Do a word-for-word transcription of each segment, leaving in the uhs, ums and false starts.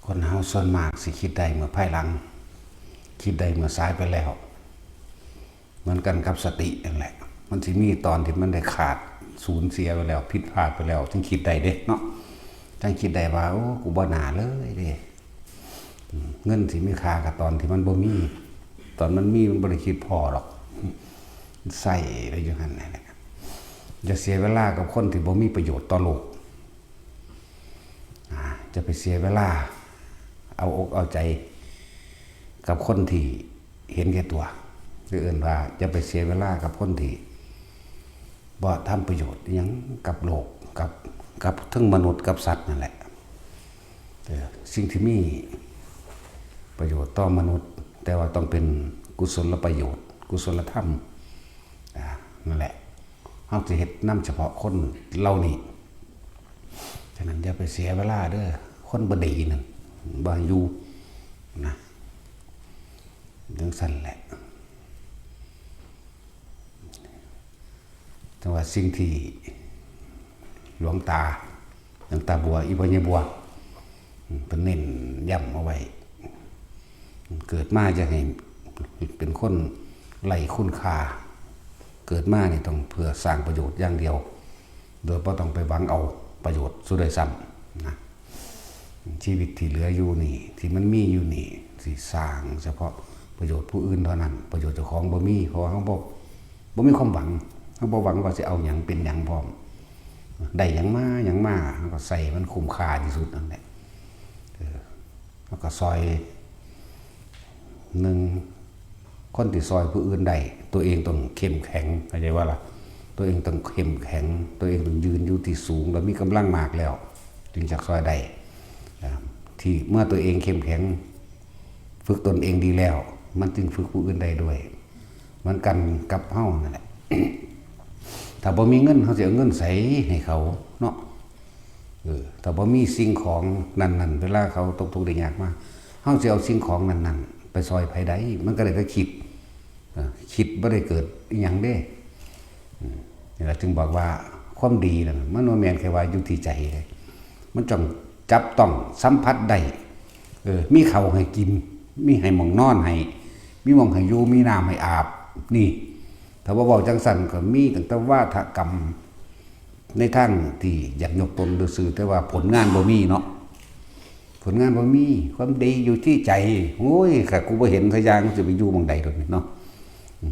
คนเฮาส่วนมากสิคิดได้เมื่อภายหลัง คิดได้เมื่อสายไปแล้ว เหมือนกันกับสตินั่นแหละ มันสิมีตอนที่มันได้ขาดสูญเสียไปแล้ว ผิดพลาดไปแล้ว จึงคิดได้เด้เนาะ จั่งคิดได้ว่า โอ้ กูบ่น่าเลยเด้ อืม เงินสิมีค่ากับตอนที่มันบ่มี ตอนมันมีมันบ่ได้คิดพ้อดอก ใส่ไปอยู่หั่นนั่นแหละ อย่าเสียเวลากับคนที่บ่มีประโยชน์ต่อโลก อ่า จะไปเสียเวลา เอาอกเอาใจ กับคนที่เห็นแก่ตัว คือเอิ้นว่าอย่าไปเสียเวลากับคนที่บ่ทำประโยชน์อิหยังกับโลก กับ กับทั้งมนุษย์กับสัตว์นั่นแหละ เออ สิ่งที่มีประโยชน์ต่อมนุษย์ แต่ว่าต้องเป็นกุศลประโยชน์ กุศลธรรม อ่า นั่นแหละ เฮาสิเฮ็ดนำเฉพาะคนเหล่านี้ ฉะนั้นอย่าไปเสียเวลาเด้อ คนบ่ดีนั่น บ่ให้อยู่นะ จั่งซั้นแหละ แต่ว่าสิ่งที่หลวงตา หลวงตาบัว อีพ่อใหญ่บัว เพิ่นเน้นย้ำเอาไว้ เกิดมาอย่าให้เป็นคนไร้คุณค่า เกิดมานี่ต้องเพื่อสร้างประโยชน์อย่างเดียว โดยบ่ต้องไปหวังเอาประโยชน์สุดด้วยซ้ำนะ ชีวิตที่เหลืออยู่นี่ ที่มันมีอยู่นี่ สิสร้างเฉพาะประโยชน์ผู้อื่นเท่านั้น ประโยชน์เจ้าของบ่มี เพราะว่าเฮาบ่ บ่มีความหวัง เฮาบ่หวังว่าสิเอาหยังเป็นหยังพร้อม ได้หยังมาหยังมา เฮาก็ใส่มันคุ้มค่าที่สุดนั่นแหละ เออ เฮาก็ซอย หนึ่ง คนที่ซอยผู้อื่นได้ ตัวเองต้องเข้มแข็ง เข้าใจว่าล่ะ ตัวเองต้องเข้มแข็ง ตัวเองต้องยืนอยู่ที่สูง แล้วมีกำลังมากแล้ว จึงจะซอยได้ อ่า ที่เมื่อตัวเองเข้มแข็ง ฝึกตนเองดีแล้ว มันจึงฝึกผู้อื่นได้ด้วย เหมือนกันกับเฮานั่นแหละ ถ้าบ่มีเงิน เฮาสิเอาเงินใสให้เขาเนาะ เออ ถ้าบ่มีสิ่งของนั้นๆ เวลาเขาตกทุกข์ได้ยากมา เฮาสิเอาสิ่งของนั้นๆ ไปซอยไผได้ มันก็ได้แต่คิด เออ คิดบ่ได้เกิดอิหยังเด้ อืม นี่ล่ะจึงบอกว่าความดีนั่น มันบ่แม่นแค่ว่าอยู่ที่ใจเด้ มันต้องจับต้องสัมผัสได้ เออ มีข้าวให้กิน มีให้หม่องนอนให้ มีหม่องให้อยู่ มีน้ำให้อาบ นี่ ถ้าว่าเว้าจั่งซั้นก็มีตั้งแต่วาทกรรม ในทางที่อยากยกตนซื่อๆ แต่ว่าผลงานบ่มีเนาะ ผลงานบ่มี ความดีอยู่ที่ใจ โอ้ย ถ้ากูบ่เห็นสักอย่าง กูสิไปอยู่หม่องใดดอกนี่เนาะ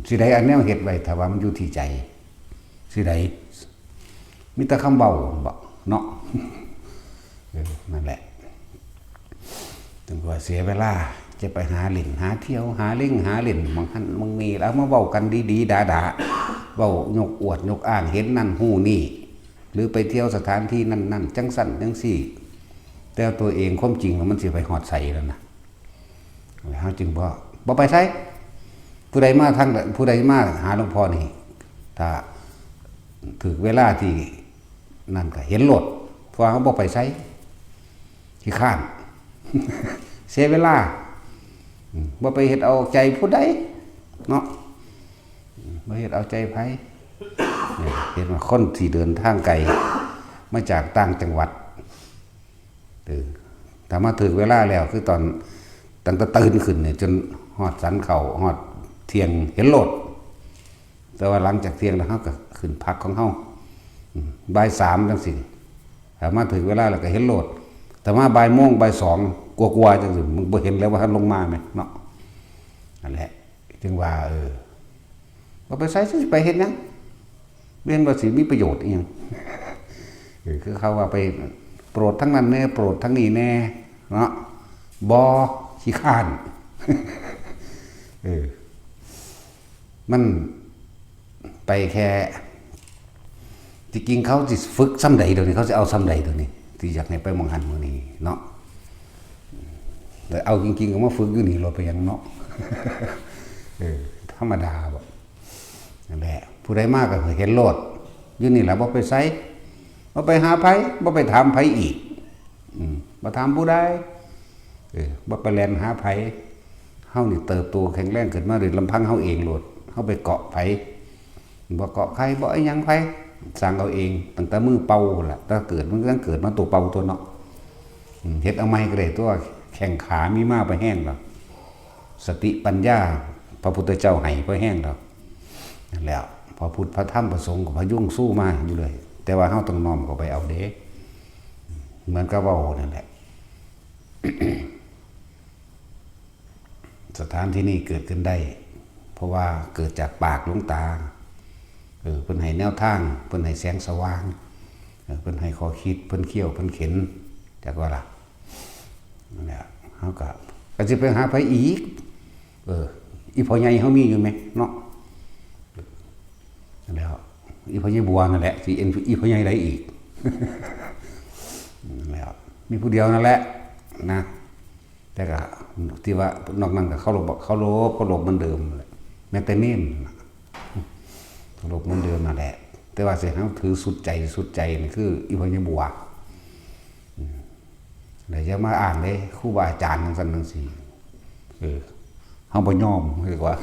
สิได้อันแนวเฮ็ดไว้ ถ้าว่ามันอยู่ที่ใจ สิได้ มีแต่คำเว้าบ่เนาะ เออ นั่นแหละ จั่งว่าเสียเวลา จะไปหาเล่น หาเที่ยว หาเล่ง หาเล่น หม่องหั่นหม่องนี่ แล้วมาเว้ากันดีๆ ด่าๆ เว้ายกอวดยกอ้าง เห็นนั่นฮู้นี่ หรือไปเที่ยวสถานที่นั่นๆ จั่งซั้นจั่งซี้ แต่ตัวเองความจริงแล้วมันสิไปฮอดไสแล้วนะ เฮาจึงบ่ บ่ไปไส ผู้ใดมาทาง ผู้ใดมาหาหลวงพ่อนี่ ถ้าถืกเวลาที่นั่นก็เห็นโลด เพราะว่าเฮาบ่ไปไส ขี้คร้าน เสียเวลา อืม บ่ไปเฮ็ดเอาใจผู้ใดเนาะ อืม บ่เฮ็ดเอาใจไผ เนี่ย เห็นว่าคนที่เดินทางไกล มาจากต่างจังหวัด เออ ถ้ามาถืกเวลาแล้ว คือตอน ตั้งแต่ตื่นขึ้นเนี่ย จนฮอดสันข้าว ฮอดเที่ยง เห็นโลด แต่ว่าหลังจากเที่ยงแล้ว เฮาก็ขึ้นพักของเฮา อืม บ่ายสามจั่งซี้ ถ้ามาถืกเวลาแล้วก็เห็นโลด แต่มาบ่ายโมง บ่ายสองกว่าๆจั่งซี้ มันบ่เห็นแล้วว่าเฮาลงมาแหมเนาะ นั่นแหละ จึงว่า เออ บ่ไปไส สิไปเฮ็ดหยัง แม่นว่าสิมีประโยชน์อิหยัง เออ คือเขาว่าไปโปรดทั้งนั้นแน่ โปรดทั้งนี้แน่ เนาะ บ่ ขี้คร้าน เออ มันไปแค่ ที่จริงเขาสิฝึกส่ำใดเดี๋ยวนี้ เขาสิเอาส่ำใดเดี๋ยวนี้ ที่อยากให้ไปหม่องหั่นหม่องนี่เนาะ แต่เอาจริงๆ ก็มาฝึกอยู่นี่โลด ไปหยังเนาะ เออ ธรรมดาบ่ นั่นแหละ ผู้ใดมาก็เห็นโลด อยู่นี่ล่ะ บ่ไปไส บ่ไปหาไผ บ่ไปถามไผอีก อืม บ่ถามผู้ใด เออ บ่ไปแล่นหาไผ เฮานี่เติบโตแข็งแรงขึ้นมาโดยลำพังเฮาเองโลด เฮาไปเกาะไผ บ่เกาะใคร บ่อิหยังไผ สร้างเอาเอง ตั้งแต่มือเป่าพู้นล่ะ แต่เกิดมันก็ต้องเกิดมาตัวเป่าตัวเนาะ อืม เฮ็ดเอาใหม่ก็ได้ตัว แข้งขามีมาบ่แฮงดอก สติปัญญาพระพุทธเจ้าให้บ่แฮงดอก นั่นแหละ พระพุทธพระธรรมพระสงฆ์ก็พยุงสู้มาอยู่เลย แต่ว่าเฮาต้องน้อมเข้าไปเอาเด้ เหมือนกับเว้านั่นแหละ สถานที่นี้เกิดขึ้นได้ เพราะว่าเกิดจากปากหลวงตา เออ เพิ่นให้แนวทาง เพิ่นให้แสงสว่าง เออ เพิ่นให้ข้อคิด เพิ่นเคี่ยว เพิ่นเข็น จักว่าล่ะ นั่นแหละ เฮาก็ ก็สิไปหาไผอีก เออ อีพ่อใหญ่เฮามีอยู่แหมเนาะ นั่นแหละ อีพ่อใหญ่บัวนั่นแหละ สิเอ็นอีพ่อใหญ่ใดอีก นั่นแหละ มีผู้เดียวนั่นแหละ นะ แต่ก็ที่ว่านอกนั้นก็เคารพ เคารพ เคารพเหมือนเดิมแหละ แม้แต่เณรน่ะ เคารพเหมือนเดิมนั่นแหละ แต่ว่าสิให้ถือสุดใจ สุดใจนี่คืออีพ่อใหญ่บัว อืม แล้วอย่ามาอ้างเด้ ครูบาอาจารย์จังซั่นจังซี่ เออ เฮาบ่ยอม เรียกว่า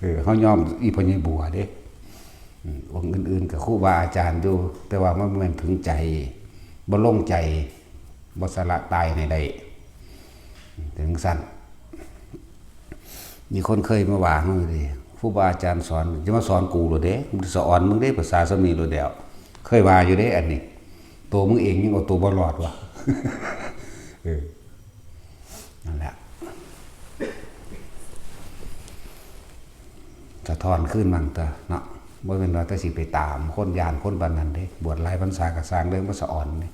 เออ เฮายอมอีพ่อใหญ่บัวเด้ อืม องค์อื่นๆก็ครูบาอาจารย์อยู่ แต่ว่ามันบ่แม่นถึงใจ บ่ลงใจ บ่สละตายให้ได้ ถึงซั่น มีคนเคยมาว่าเฮาเด้ ครูบาอาจารย์สอน จะมาสอนกูโลดเด้ กูสิสอนมึงเด้ ภาษาส่ำนี้โลดแล้ว เคยว่าอยู่เด้ อันนี้ ตัวมึงเองยังเอาตัวบ่รอดวะ เออ นั่นแหละ สะท้อนคืนมั่งตะเนาะ บ่แม่นว่าแต่สิไปตามคน ย้านคนปานนั้นเด้ บวชหลายพรรษาก็ซ่างเด้ มาสะออนเด้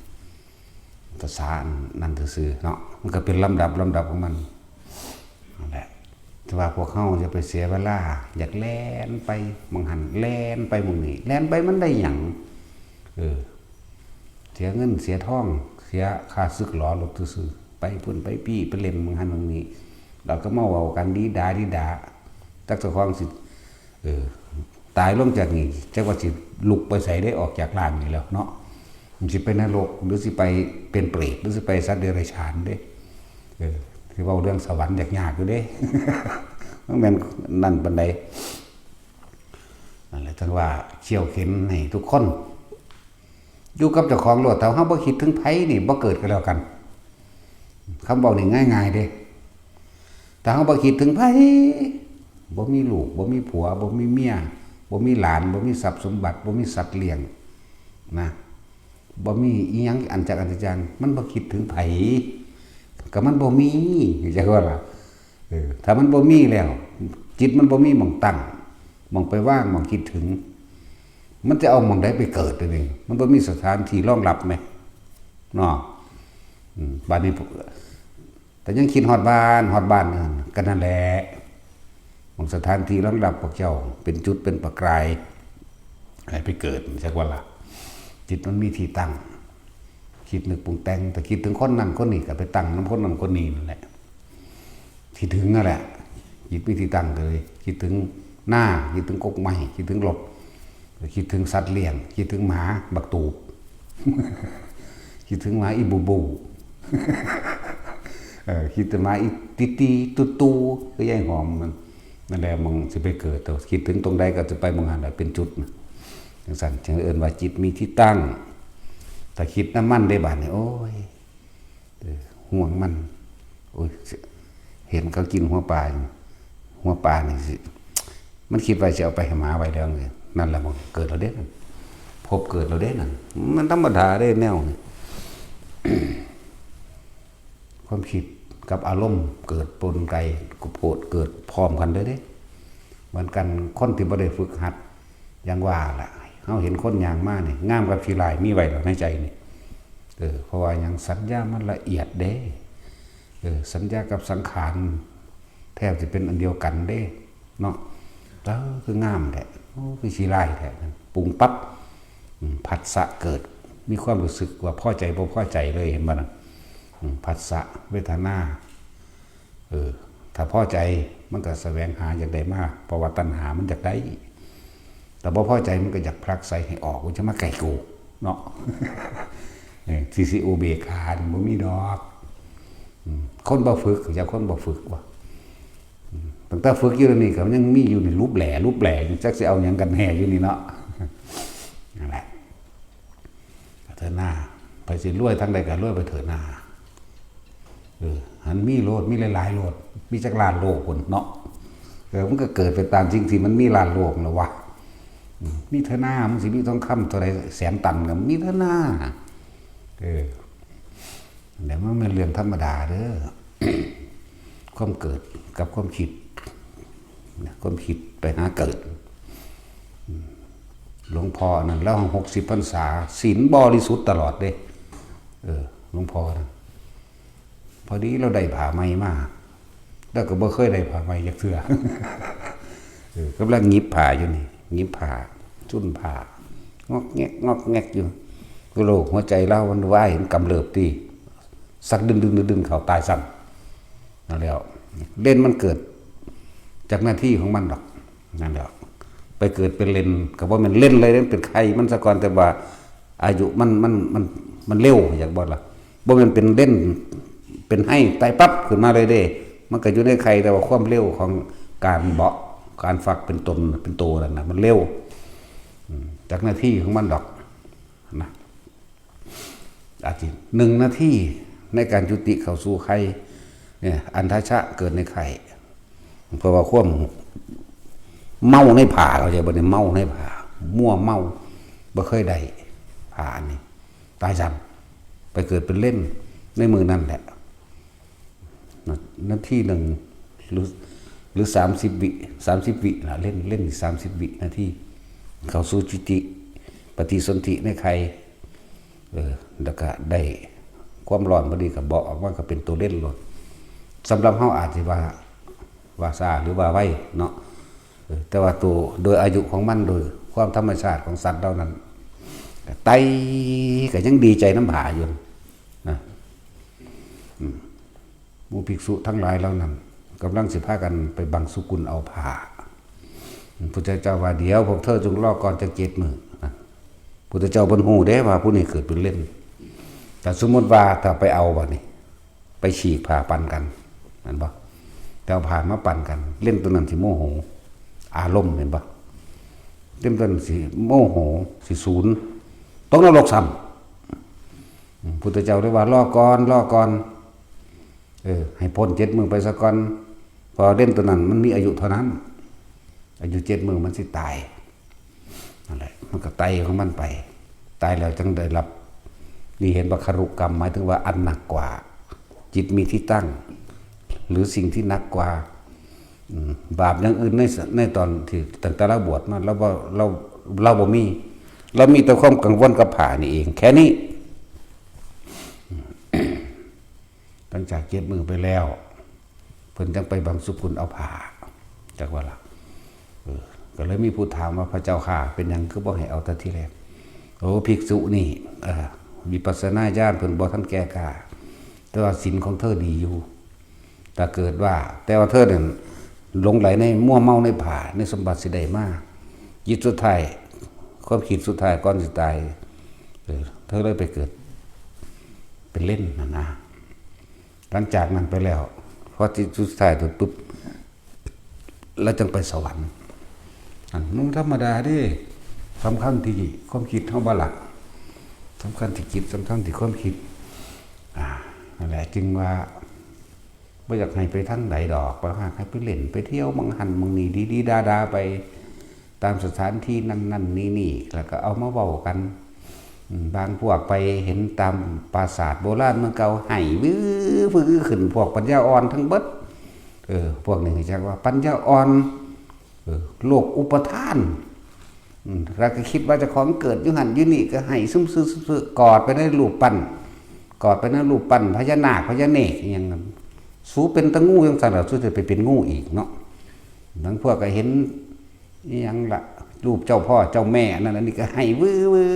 ภาษาอันนั้นซื่อๆเนาะ มันก็เป็นลำดับ ลำดับของมัน นั่นแหละ แต่ว่าพวกเฮาอย่าไปเสียเวลา อยากแล่นไปหม่องหั้น แล่นไปหม่องนี้ แล่นไปมันได้หยัง เออ เสียเงินเสียทอง เสียค่าศึกหลอรถซื่อๆ ไปพุ้นไปพี้ ไปเล่นหม่องหั้นหม่องนี้ แล้วก็มาเว้ากันดีดาดีดา จักเจ้าของสิ เออ ตายลงจากนี้ จักว่าสิลุกไปไสได้ ออกจากร่างนี้แล้วเนาะ มันสิไปนรก หรือสิไปเป็นเปรต หรือสิไปสัตว์เดรัจฉานเด้ เออ สิเว้าเรื่องสวรรค์ยากๆอยู่เด้ มันแม่นนั่นปานใด นั่นแหละ จั่งว่าเคี่ยวเข็นให้ทุกคน อยู่กับเจ้าของโลด ถ้าเฮาบ่คิดถึงไผนี่ บ่เกิดก็แล้วกัน คำเว้านี่ง่ายๆเด้ ถ้าเฮาบ่คิดถึงไผ บ่มีลูก บ่มีผัว บ่มีเมีย บ่มีหลาน บ่มีทรัพย์สมบัติ บ่มีสัตว์เลี้ยง นะ บ่มีอีหยังอันจักอันจัง มันบ่คิดถึงไผ ก็มันบ่มี จักว่าล่ะ เออ ถ้ามันบ่มีแล้ว จิตมันบ่มีหม่องตั้ง หม่องไปวาง หม่องคิดถึง มันจะเอาหม่องใดไปเกิดเดี๋ยวนี้ มันบ่มีสถานที่รองรับแหม เนาะ อืม บัดนี้ แต่ยังคิดฮอดบ้าน ฮอดบ้านนั่น ก็นั่นแหละ หม่องสถานที่รองรับพวกเจ้า เป็นจุดเป็นประกาย ให้ไปเกิด จักว่าล่ะ จิตมันมีที่ตั้ง คิดนึกปรุงแต่ง แต่คิดถึงคนนั้นคนนี้ ก็ไปตั้งนำคนนั้นคนนี้นั่นแหละ คิดถึงนั่นแหละ จิตมีที่ตั้งเลย คิดถึงนา คิดถึงกกไม้ คิดถึงรถ คิดถึงสัตว์เลี้ยง คิดถึงหมาบักตูบ คิดถึงหมาอีบูบู เออ คิดถึงหมาอีติตีตูตู คือยายหอมมัน นั่นแหละ หม่องสิไปเกิด แต่คิดถึงตรงใดก็จะไปหม่องหั้นแหละ เป็นจุดนะ จั่งซั่น จึงเอิ้นว่าจิตมีที่ตั้ง ถ้าคิดนำมันเด้บาดนี้ โอ้ย เออ ห่วงมัน โอ้ย เห็นเขากินหัวปลาอยู่ หัวปลานี่สิ มันคิดว่าสิเอาไปให้หมาไว้แล้วนี่ นั่นแหละมันเกิดแล้วเด้นั่น ภพเกิดแล้วเด้นั่น มันธรรมดาเด้แนวนี่ ความคิดกับอารมณ์เกิดปนกัน โกรธเกิดพร้อมกันเลยเด้ เหมือนกัน คนที่บ่ได้ฝึกหัด อย่างว่าล่ะ เฮาเห็นคนย่างมานี่ งามกับขี้ร้ายมีไว้แล้วในใจนี่ เออ เพราะว่าหยัง สัญญามันละเอียดเด้ เออ สัญญากับสังขาร แทบสิเป็นอันเดียวกันเด้ เนาะ เออ คืองามแท้ โอ้ คือขี้ร้ายแท้ ปรุงปั๊บ อืม ผัสสะเกิด มีความรู้สึกว่าพอใจบ่พอใจเลย เห็นบ่น่ะ อืม ผัสสะ เวทนา เออ ถ้าพอใจมันก็แสวงหาอยากได้มา เพราะว่าตัณหามันอยากได้ แต่บ่พอใจมันก็อยากผลักไสให้ออก มันจะมาใกล้กู เนาะ เออ สิ สิอุเบกขานี่บ่มีดอก อืม คนบ่ฝึก จักคนบ่ฝึกวะ อืม ตั้งแต่ฝึกอยู่นี่ก็ยังมีอยู่นี่ ลุบแหล่ ลุบแหล่ จักสิเอาหยังกันแน่อยู่นี่เนาะ นั่นแหละ เถิดหน้า ไปสิรวยทางใดก็รวยไปเถิดหน้า หันมีโลด มีหลายๆโลด มีจักล้านโลกพุ้นเนาะ เออ มันก็เกิดไปตามสิ่งที่มันมีล้านโลกนั่นล่ะวะ อืม มีเถาะนา มันสิมีทองคำเท่าใดแสนตันก็มีเถาะนา เออ แต่มันเป็นเรื่องธรรมดาเด้อ ความเกิดกับความคิด นะความคิดไปหาเกิด อืม หลวงพ่อนั่น แล้วหกสิบพรรษา ศีลบริสุทธิ์ตลอดเด้ เออ หลวงพ่อนั่น พอดีเราได้ผ้าใหม่มา แล้วก็บ่เคยได้ผ้าใหม่จักเทื่อ เออ กำลังหยิบผ้าอยู่นี่ หยิบผ้า จุ่นผ้า งอกแงก งอกแงกอยู่ โลกหัวใจเรามันวาย มันกำเริบติ สักดึงดึงดึงดึงเขาตายซ้ำ นั่นแหล้ว เลนส์มันเกิดจากหน้าที่ของมันดอก นั่นแหละ ไปเกิดเป็นเลนส์ก็บ่แม่นเลนส์เลย มันเป็นไข่มันซะก่อน แต่ว่าอายุมัน มัน มัน มันเร็ว อยากบอกล่ะ บ่แม่นเป็นเลนส์ เป็นไห้ไต่ปั๊บขึ้นมาเลยเด้ มันก็อยู่ในไข่ แต่ว่าความเร็วของการเบาะ การฟักเป็นตน เป็นโตนั่นน่ะ มันเร็ว อืม จากหน้าที่ของมันดอก นะ อาจจะหนึ่งนาทีในการจุติเข้าสู่ไข่ เนี่ย อันทชะเกิดในไข่ เพราะว่าความเมาในผ้า เข้าใจบ่เนี่ย เมาในผ้า มั่วเมา บ่เคยได้ผ้าอันนี้ ตายซ้ำ ไปเกิดเป็นเลนส์ในมื้อนั้นแหละ นาทีหนึ่ง หรือ หรือสามสิบวิ สามสิบวินะ เลนส์ เลนส์สามสิบวินาที เข้าสู่จุติ ปฏิสนธิในไข่ เออ แล้วก็ได้ความร้อนพอดีก็เบาะออกมาก็เป็นตัวเลนส์โลด สำหรับเฮาอาจสิว่า ว่าช้าหรือว่าไวเนาะ เออ แต่ว่าตัว โดยอายุของมัน โดยความธรรมชาติของสัตว์เหล่านั้น ก็ไต่ ก็ยังดีใจนำผ้าอยู่นะ อืม หมู่ภิกษุทั้งหลายเหล่านั้น กำลังสิพากันไปบังสุกุลเอาผ้า พุทธเจ้าว่า เดี๋ยวพวกเธอจงรอก่อนจักเจ็ดมื้อนะ พุทธเจ้าเพิ่นฮู้เด้ว่าผู้นี้เกิดเป็นเลนส์ แต่สมมุติว่าถ้าไปเอาบัดนี้ ไปฉีกผ้าปันกัน แม่นบ่ แต่เอาผ้ามาปันกัน เลนส์ตัวนั้นสิโมโห อารมณ์ แม่นบ่ เลนส์ตัวนั้นสิโมโห สิสูญ ตกนรกซ้ำ อืม พุทธเจ้าเลยว่า รอก่อน รอก่อน เออ ให้พ้นเจ็ดมื้อไปซะก่อน เพราะเลนส์ตัวนั้นมันมีอายุเท่านั้น อายุเจ็ดมื้อมันสิตาย นั่นแหละ มันก็ไต่ของมันไป ตายแล้วจังได้รับ นี่เห็นว่าคารุกรรม หมายถึงว่าอันหนักกว่า จิตมีที่ตั้ง หรือสิ่งที่หนักกว่า อืม บาปอย่างอื่นในส- ในตอนที่ตั้งแต่เราบวชมา เราบ่ เรา เราบ่มี เรามีแต่ความกังวลกับผ้านี่เอง แค่นี้ หลังจากเจ็ดมื้อไปแล้ว เพิ่นจังไปบังสุกุลเอาผ้า จักว่าล่ะ เออ ก็เลยมีผู้ถามว่า พระเจ้าข้า เป็นหยังคือบ่ให้เอาแต่ทีแรก โอ้ ภิกษุนี่ เออ วิปัสสนาญาณเพิ่นบ่ทันแก่กล้า แต่ว่าศีลของเธอดีอยู่ ถ้าเกิดว่า แต่ว่าเธอนั่นหลงไหลในมัวเมาในผ้า ในสมบัติสิได้มา จิตสุดท้าย ความคิดสุดท้ายก่อนสิตาย เออ เธอเลยไปเกิดเป็นเลนส์น่ะนะ หลังจากนั้นไปแล้ว พอจิตสุดท้ายตัวปุ๊บ แล้วจึงไปสวรรค์ อันนั้นธรรมดาเด้ สำคัญที่ความคิดเฮาบ่ล่ะ สำคัญที่จิต สำคัญที่ความคิด อ่า นั่นแหละ จึงว่า บ่อยากให้ไปทางใดดอก บ่อยากให้ไปเล่นไปเที่ยวหม่องหั้นหม่องนี่ ดีๆดาๆไป ตามสถานที่นั่นๆนี่ๆ แล้วก็เอามาเว้ากัน อืม บางพวกไปเห็นตามปราสาทโบราณเมืองเก่า ไห้วื้อวื้อขึ้น พวกปัญญาอ่อนทั้งเบิด เออ พวกนี้จักว่าปัญญาอ่อน เออ โลกอุปาทาน อืม แล้วก็คิดว่าเจ้าของเกิดอยู่หั้นอยู่นี่ ก็ไห้ซุ่มซื่อๆ กอดไปในรูปปั้น กอดไปในรูปปั้นพญานาคพญาเนกอิหยังนั้น สูเป็นตางูจังซั่นล่ะ สูจะไปเป็นงูอีกเนาะ บางพวกก็เห็นอิหยังล่ะ รูปเจ้าพ่อเจ้าแม่นั่นอันนี้ก็ไห้วื้อวื้อ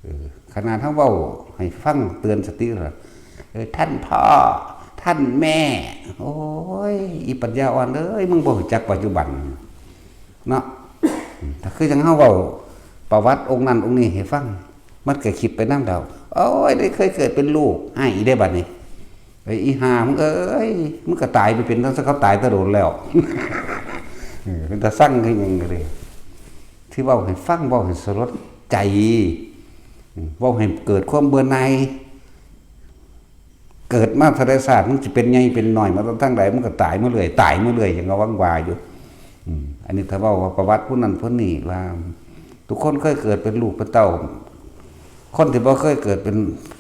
เออ ขนาดเฮาเว้าให้ฟังเตือนสติล่ะ เออ ท่านพ่อ ท่านแม่ โอ้ย อีปัญญาอ่อนเอ้ย มึงบ่รู้จักปัจจุบัน เนาะ ถ้าคือจั่งเฮาเว้าประวัติองค์นั้นองค์นี้ให้ฟัง มันก็คิดไปนำแล้ว โอ้ย ได้เคยเกิดเป็นลูก ไห้อีกได้บัดนี้ ไอ้อีห่ามึงเอ้ย มึงก็ตายไปเป็นตั้งแต่เขาตายแต่โดนแล้ว เออ เป็นตาสั่งคือหยังก็เลย ที่เว้าให้ฟัง เว้าให้สลดใจ เว้าให้เกิดความเบื่อหน่าย เกิดมาเท่าใดชาติ มันสิเป็นใหญ่เป็นน้อยมาตั้งทางใด มันก็ตายมาเรื่อย ตายมาเรื่อย อย่างว่าวังวาอยู่ อืม อันนี้ถ้าเว้าว่าประวัติผู้นั้นผู้นี้ว่า ทุกคนเคยเกิดเป็นลูกเป็นเต้า คนที่บ่เคยเกิดเป็น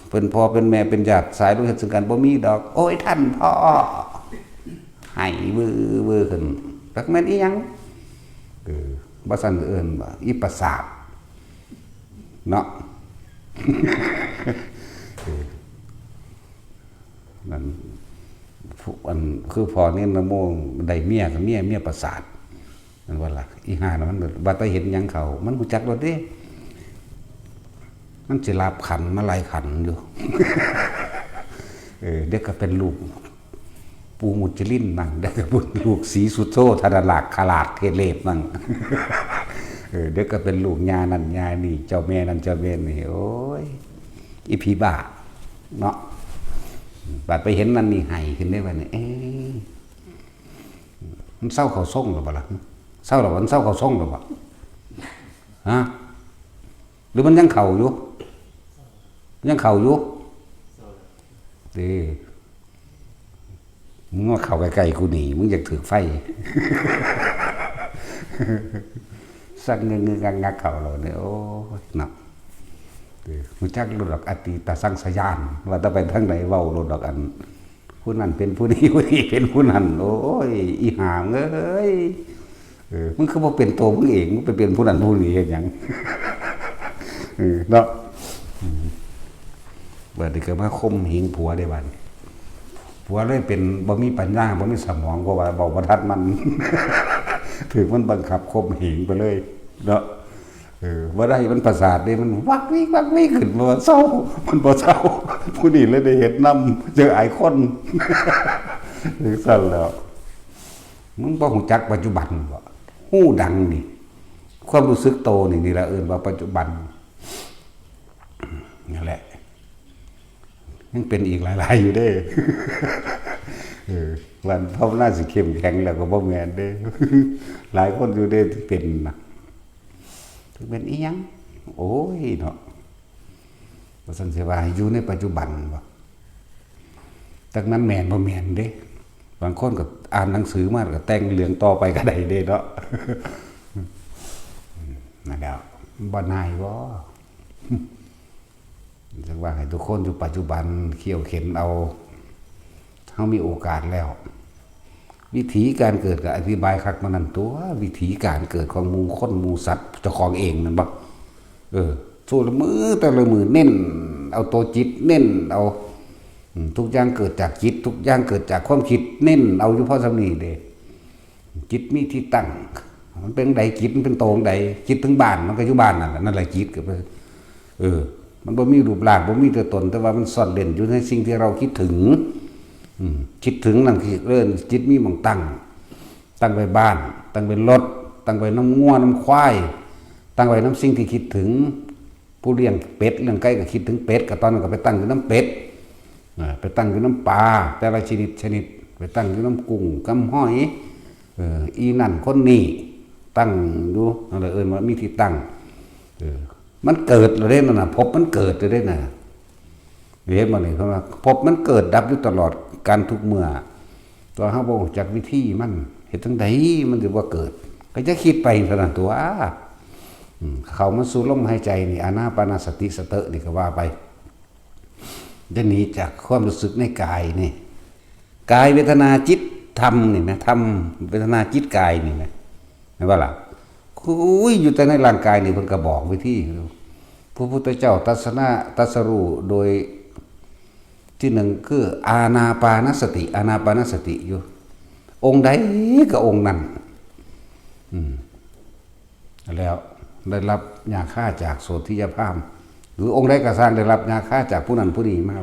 เป็นพ่อเป็นแม่เป็นญาติสายโลหิตซึ่งกันบ่มีดอก โอ้ยท่านพ่อ ไห้เว่อเว่อขึ้น จักแม่นอีหยัง เออ บ่ซั่นเอิ้นว่าอีประสาท เนาะ เออ นั่น ผู้ อัน คือพ่อนี่นะโมได้เมียกับเมีย เมียประสาท นั่นว่าล่ะ อีห่าน่ะมันว่าแต่เห็นหยังเขา มันรู้จักโลดเด้ มันสิลาบขันมาหลายขันอยู่ เออ เดี๋ยวก็เป็นลูก ปู่มุจลินนั่น เดี๋ยวก็เป็นลูกศรีสุโธธนลาคราชเทเลพนั่น เออ เดี๋ยวก็เป็นลูกย่านั่นย่านี่ เจ้าแม่นั่นเจ้าแม่นี่ โอ้ย อีผีบ้า เนาะ บัดไปเห็นนั่นนี่ไห้ขึ้นได้บัดนี้ เอ๊ะ มันเซาเข้าทรงแล้วบ่ล่ะ เซาแล้วบ่ มันเซาเข้าทรงแล้วบ่ ฮะ หรือมันยังเข้าอยู่ ยังเข้าอยู่ เด้ มึงมาเข้าใกล้ๆกูนี่ มึงอยากถืกไฟ สักงึกๆงักๆเข้าแล้วเนี่ย โอ้ย เนาะ เออ รู้จักโลดดอกอตีตสังสยาน ว่าแต่ไปทางใดเว้าโลดดอก อัน ผู้นั้นเป็นผู้นี้ ผู้นี้เป็นผู้นั้น โอ้ย อีห่าเอ้ย เออ มึงคือบ่เป็นตัวมึงเอง มึงไปเป็นผู้นั้นผู้นี้เฮ็ดหยัง เออ เนาะ อืม บัดนี้ก็มาข่มเหงผัวได้บัดนี้ ผัวเลยเป็นบ่มีปัญญา บ่มีสมอง เพราะว่าเว้าบ่ทันมัน ถืกมันบังคับข่มเหงไปเลย เนาะ เออ บ่ได้ มันประสาทเด้ มันวักวิกวักวิกขึ้น บ่เซา มันบ่เซา ผู้นี้เลยได้เฮ็ดนำ เจออายคน จั่งซั่นแหล้ว มึงบ่รู้จักปัจจุบันบ่ ฮู้ดังนี่ ความรู้สึกโตนี่ นี่ล่ะเอิ้นว่าปัจจุบัน นั่นแหละ ยังเป็นอีกหลายๆอยู่เด้ เออ วันภาวนาสิเข้มแข็งแล้วก็บ่แม่นเด้ หลายคนอยู่เด้ที่เป็นน่ะ จักเป็นอีหยัง โอ้ยเนาะ ว่าซั่นสิว่าให้อยู่ในปัจจุบันบ่ จักมันแม่นบ่แม่นเด้ บางคนก็อ่านหนังสือมาแล้วก็แต่งเรื่องต่อไปก็ได้เด้เนาะ นั่นแหล้ว บ่นายบ่ จักว่าให้ทุกคนอยู่ปัจจุบัน เคี่ยวเข็นเอา เฮามีโอกาสแล้ว วิถีการเกิดก็อธิบายคักมานั่นตัว วิถีการเกิดของหมู่คนหมู่สัตว์เจ้าของเองนั่นบ่ เออ สู้ละมื้อแต่ละมื้อเน้นเอาตัวจิต เน้นเอา อืม ทุกอย่างเกิดจากจิต ทุกอย่างเกิดจากความคิด เน้นเอาอยู่พอส่ำนี้เด้ จิตมีที่ตั้ง มันเป็นใด จิตมันเป็นโตงใด คิดถึงบ้าน มันก็อยู่บ้านนั่นแหละ นั่นแหละจิตก็เป็น เออ มันบ่มีรูปร่าง บ่มีตัวตน แต่ว่ามันซ่อนเร้นอยู่ในสิ่งที่เราคิดถึง อืม คิดถึงนั่นคือเอิ้นจิตมีหม่องตั้ง ตั้งไว้บ้าน ตั้งไว้รถ ตั้งไว้นำงัวนำควาย ตั้งไว้นำสิ่งที่คิดถึง ผู้เลี้ยงเป็ดเลี้ยงไก่ก็คิดถึงเป็ด ก็ตอนนั้นก็ไปตั้งอยู่นำเป็ด อ่า ไปตั้งอยู่นำปลา แต่ละชนิดชนิด ไปตั้งอยู่นำกุ้งกำหอย เออ อีนั่นคนนี้ ตั้งอยู่ นั่นแหละเอิ้นว่ามีที่ตั้ง เออ มันเกิดแล้วเด้นั่นน่ะ ภพมันเกิดแล้วเด้น่ะ เห็นบ่นี่ เพิ่นว่าภพมันเกิดดับอยู่ตลอดกาลทุกเมื่อ แต่เฮาบ่รู้จักวิธีมัน เฮ็ดจั่งใดมันสิบ่เกิด ก็จะคิดไปเท่านั้นตัว อืม เข้ามาสู่ลมหายใจนี่ อานาปานสติสเตอะนี่ก็ว่าไป จะหนีจากความรู้สึกในกายนี่ กายเวทนาจิตธรรมนี่นะ ธรรมเวทนาจิตกายนี่นะ เห็นบ่ล่ะ คุยอยู่แต่ในร่างกายนี่ เพิ่นก็บอกวิธี พระพุทธเจ้าตรัสนะ ตรัสรู้โดย ที่หนึ่งคืออานาปานสติ อานาปานสติอยู่ องค์ใดก็องค์นั้น อืม แล้วได้รับยาฆ่าจากโสธิยพราหมณ์ หรือองค์ใดก็ซ่างได้รับยาฆ่าจากผู้นั้นผู้นี้มา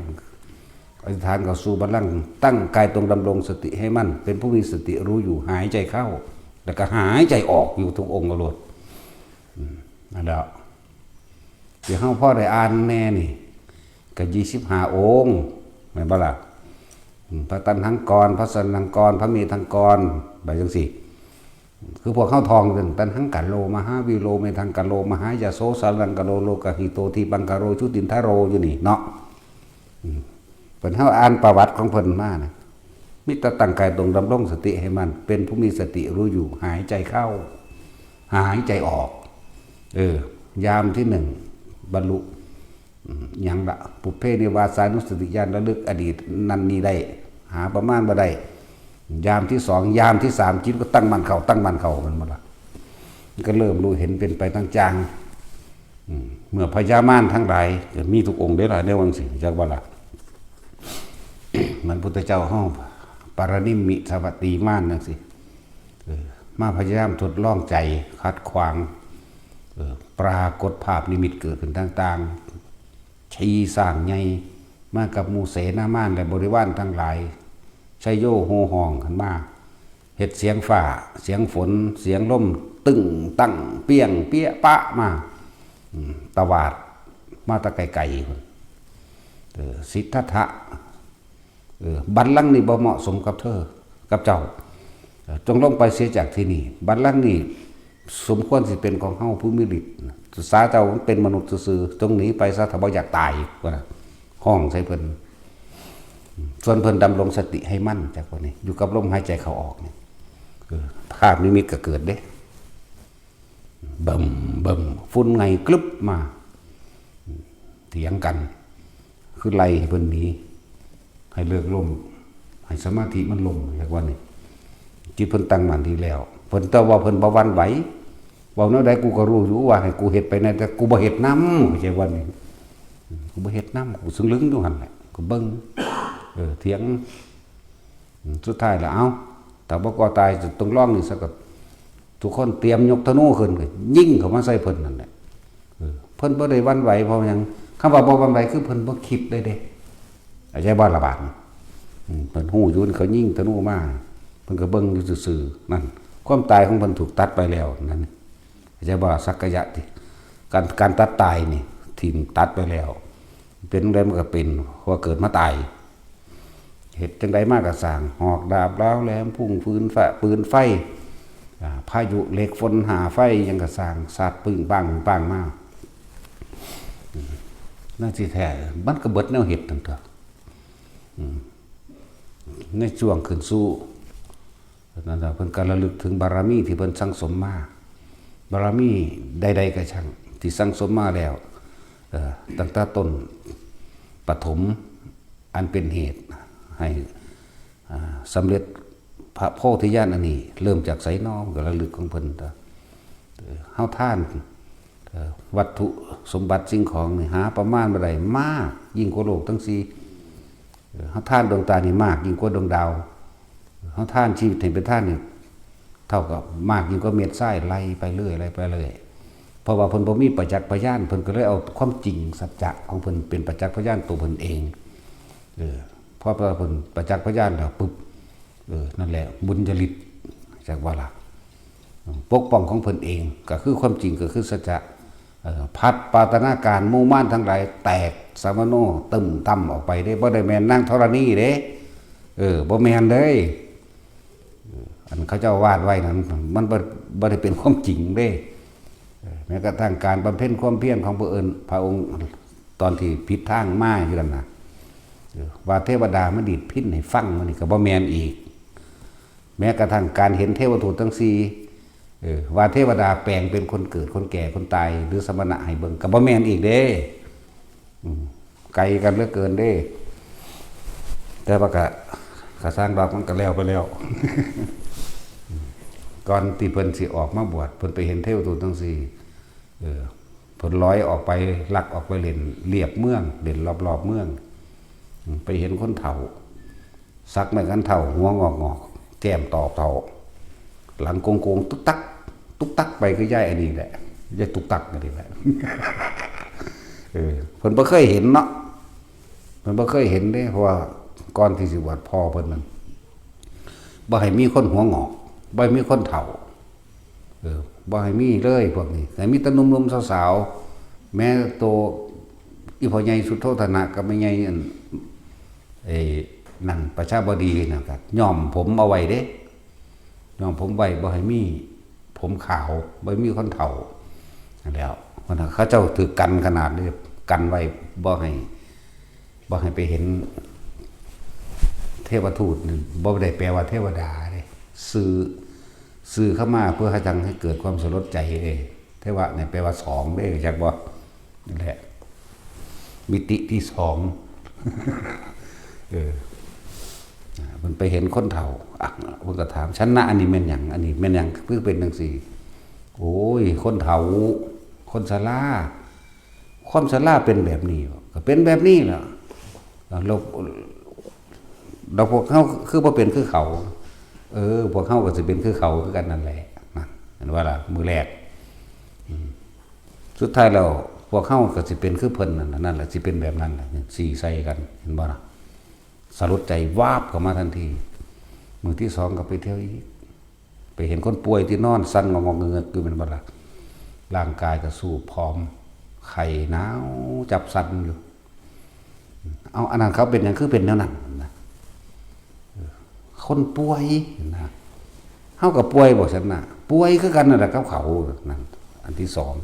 อธิษฐานเข้าสู่บัลลังก์ ตั้งกายตรงดำรงสติให้มั่น เป็นผู้มีสติรู้อยู่ หายใจเข้า แล้วก็หายใจออกอยู่ทุกองค์โลด อืม นั่นแหละ ที่เฮาพอได้อ่านแน่นี่ ก็ยี่สิบห้าองค์ แม่นบ่ล่ะ อืม พระตัณหังกร พระสันหังกร พระเมธังกร ไปจั่งซี้ คือพวกเฮาท่องเรื่อง ตัณหังกโร มหาวีโร เมธังกโร มหายโส สารังกโร โลกหิโต ทีปังกโร ชุตินทโร อยู่นี่เนาะ อืม พิ่น เฮาอ่านประวัติของเพิ่นมานะ มีแต่ตั้งกายตรง ดำรงสติให้มั่น เป็นผู้มีสติรู้อยู่ หายใจเข้า หายใจออก เออ ยามที่หนึ่ง บรรลุ อืม หยังละ ปุพเพนิวาสานุสติญาณ ระลึกอดีตนั่นนี่ได้ หาประมาณบ่ได้ ยามที่สอง ยามที่สาม จิตก็ตั้งมั่นเข้า ตั้งมั่นเข้า มันบ่ละ มันก็เริ่มรู้เห็นเป็นไปต่างๆ อืม เมื่อพญามารทั้งหลาย ก็มีทุกองค์เด้อล่ะ ในวังสิ จักบ่ล่ะ มันพุทธเจ้าเฮา ปรนิมมิตสวัตตีมารจังซี่ เออ มาพยายามทดลองใจ ขัดขวาง เออ ปรากฏภาพนิมิตเกิดขึ้นต่างๆ ชีสร้างใหญ่ มากับหมู่เสนามารและบริวารทั้งหลาย ชัยโยโห่ฮ้องขึ้นมา เฮ็ดเสียงฟ้า เสียงฝน เสียงลม ตึ้งตั้ง เปี้ยง เปี้ย ปะ มา อืม ตวาด มาแต่ไกลๆ พุ้น เออ สิทธัตถะ เออ บัลลังก์นี่บ่เหมาะสมกับเธอ กับเจ้า เออ จงลงไปเสียจากที่นี่ บัลลังก์นี่สมควรสิเป็นของเฮาผู้มีฤทธิ์ สาเจ้ามันเป็นมนุษย์ซื่อๆ จงหนีไปซะ ถ้าบ่อยากตาย ว่านะ ฮ้องใส่เพิ่น ส่วนเพิ่นดำรงสติให้มั่น จากวันนี้ อยู่กับลมหายใจเข้าออกนี่ เออ ภาพนิมิตก็เกิดเด้ เบิ่ม เบิ่ม ฝุ่นไงกลึบมา เถียงกัน คือไล่ให้เพิ่นหนี ให้เลิกลม ให้สมาธิมันลม เรียกว่านี่ จิตเพิ่นตั้งมั่นดีแล้ว เพิ่น แต่ว่าเพิ่นบ่หวั่นไหว เว้าแนวใดกูก็รู้อยู่ว่าให้กูเฮ็ดไปแน่ แต่กูบ่เฮ็ดนำ เข้าใจว่านี่ กูบ่เฮ็ดนำ กูซึ่งลึงอยู่หั่นแหละ กูเบิ่ง เออ เถียง อืม สุดท้ายแล้ว เอ้า ถ้าบ่กลัวตาย ต้องลองนี่ซะก่อน ทุกคนเตรียมยกธนูขึ้น ก็ยิงเข้ามาใส่เพิ่นนั่นแหละ เออ เพิ่นบ่ได้หวั่นไหว เพราะหยัง คำว่าบ่หวั่นไหว คือเพิ่นบ่คิดเลยเด้ เข้าใจบ่ล่ะบาดนี้ อืม เพิ่นฮู้อยู่ เขายิงธนูมา เพิ่นก็เบิ่งอยู่ซื่อๆ นั่น ความตายของเพิ่นถูกตัดไปแล้ว นั่น เข้าใจบ่ สักกายะติ การ การตัดตายนี่ ถิ่มตัดไปแล้ว เป็นจั่งใดมันก็เป็น เพราะว่าเกิดมาตาย เฮ็ดจั่งใดมาก็ซ่าง หอกดาบเหลาแหลม พุ่งฟืนฟ้า ปืนไฟ อ่า พายุเหล็กฝนห้าไฟ หยังก็ซ่าง สาดปึ้งปังปึ้งปังมา อืม นั่นสิแท้ มันก็เบิดแนวเฮ็ดนั่นตั่ว อืม ในช่วงขึ้นสู่ นั่นล่ะ เพิ่นก็ระลึกถึงบารมีที่เพิ่นสั่งสมมา บารมีใดๆก็ช่าง ที่สั่งสมมาแล้ว เอ่อ ตั้งแต่ต้นปฐม อันเป็นเหตุให้ อ่า สำเร็จพระโพธิญาณอันนี้ เริ่มจากไสน้อ ก็ระลึกของเพิ่น เอ่อ เฮาทาน เอ่อ วัตถุสมบัติสิ่งของนี่ หาประมาณบ่ได้ มากยิ่งกว่าโลกทั้งสี่ เออ เฮาทานดวงตานี่มากยิ่งกว่าดวงดาว เฮาทานชีวิตให้เป็นทานนี่ เท่ากับมากยิ่งกว่าเม็ดทราย ไล่ไปเรื่อย ไล่ไปเรื่อย เพราะว่าเพิ่นบ่มีประจักษ์พยาน เพิ่นก็เลยเอาความจริงสัจจะของเพิ่นเป็นประจักษ์พยานตัวเพิ่นเอง เออ พอเพิ่นประจักษ์พยานแล้วปุ๊บ เออ นั่นแหละ บุญญาฤทธิ์ จักว่าล่ะ ปกป้องของเพิ่นเอง ก็คือความจริง ก็คือสัจจะ เอ่อ พัดปาตนาการหมู่มารทั้งหลายแตกสะมะโนตึมตั้มออกไปเด้ บ่ได้แม่นนางธรณีเด้ เออ บ่แม่นเด้ เออ อันเขาเจ้าวาดไว้นั้น มันบ่ บ่ได้เป็นความจริงเด้ เออ แม้กระทั่งการบำเพ็ญความเพียรของพระองค์ พระองค์ตอนที่ผิดทางมาอยู่นั่นน่ะ เออ ว่าเทวดามาดีดพิณให้ฟัง มันนี่ก็บ่แม่นอีก แม้กระทั่งการเห็นเทวทูตทั้งสี่ เออ ว่าเทวดาแปลงเป็นคนเกิด คนแก่ คนตาย หรือสมณะให้เบิ่ง ก็บ่แม่นอีกเด้ อืม ไกลกันเหลือเกินเด้ แต่ว่าก็ ก็ซ่างดอก มันก็แล้วไปแล้ว ก่อนที่เพิ่นสิออกมาบวช เพิ่นไปเห็นเทวทูตทั้งสี่ เออ เพิ่นลอยออกไป ลักออกไปเล่นเลียบเมือง เล่นรอบๆเมือง อืม ไปเห็นคนเฒ่า สักไม้คันเฒ่า หัวงอกๆ แก้มตอบเฒ่า หลังโกงๆ ตุ๊กตัก ตุ๊กตักไป คือยายอันนี้แหละ ยายตุ๊กตักอันนี้แหละ เออ เพิ่นบ่เคยเห็นเนาะ เพิ่นบ่เคยเห็นเด้ เพราะว่าก่อนที่สิบวช พ่อเพิ่นนั่น บ่ให้มีคนหัวงอก บ่ให้มีคนเฒ่า เออ บ่ให้มีเลยพวกนี้ ให้มีแต่หนุ่มๆสาวๆ แม้โตอีพ่อใหญ่สุโธธนะกับแม่ใหญ่อัน เอ้ นั่น ประชาบดีนั่นก็ย้อมผมเอาไว้เด้ ย้อมผมไว้ บ่ให้มีผมขาว บ่ให้มีคนเฒ่า นั่นแหล้ว เพราะนั้นเขาเจ้าถือกันขนาดนี้ กันไว้ บ่ให้ บ่ให้ไปเห็น เทวทูตนี่บ่ได้แปลว่าเทวดาเด้ สื่อ สื่อเข้ามาเพื่อให้จังให้เกิดความสลดใจเด้ เทวะเนี่ยแปลว่าสองเด้ จักบ่ นี่แหละ มิติที่สอง เออ อ่า มันไปเห็นคนเฒ่า อ่ะ เพิ่นก็ถาม "ฉันนะ อันนี้แม่นหยัง อันนี้แม่นหยัง คือเป็นจังซี่" "โอ้ย คนเฒ่า คนชรา ความชราเป็นแบบนี้บ่" "ก็เป็นแบบนี้แหละ แล้ว แล้วพวกเฮาคือบ่เป็นคือเขา" "เออ พวกเฮาก็สิเป็นคือเขาคือกันนั่นแหละ" นั่น เห็นบ่ล่ะ มื้อแรก อืม สุดท้ายแล้ว พวกเฮาก็สิเป็นคือเพิ่นนั่นล่ะ นั่นแหละ สิเป็นแบบนั้นล่ะ ซี้ใส่กัน เห็นบ่ล่ะ สลดใจวาบเข้ามาทันที มื้อที่สองก็ไปเที่ยวอีก ไปเห็นคนป่วยที่นอนสั่นงอกๆเงือกๆอยู่ แม่นบ่ล่ะ ร่างกายก็สู้ผอม ไข้หนาวจับสั่นอยู่ "เอา อันนั้นเขาเป็นหยังคือเป็นแนวนั้น" นะ "คนป่วย" นะ "เฮาก็ป่วยบ่ซั่นน่ะ" "ป่วยคือกันนั่นแหละกับเขา" นั่น อันที่สอง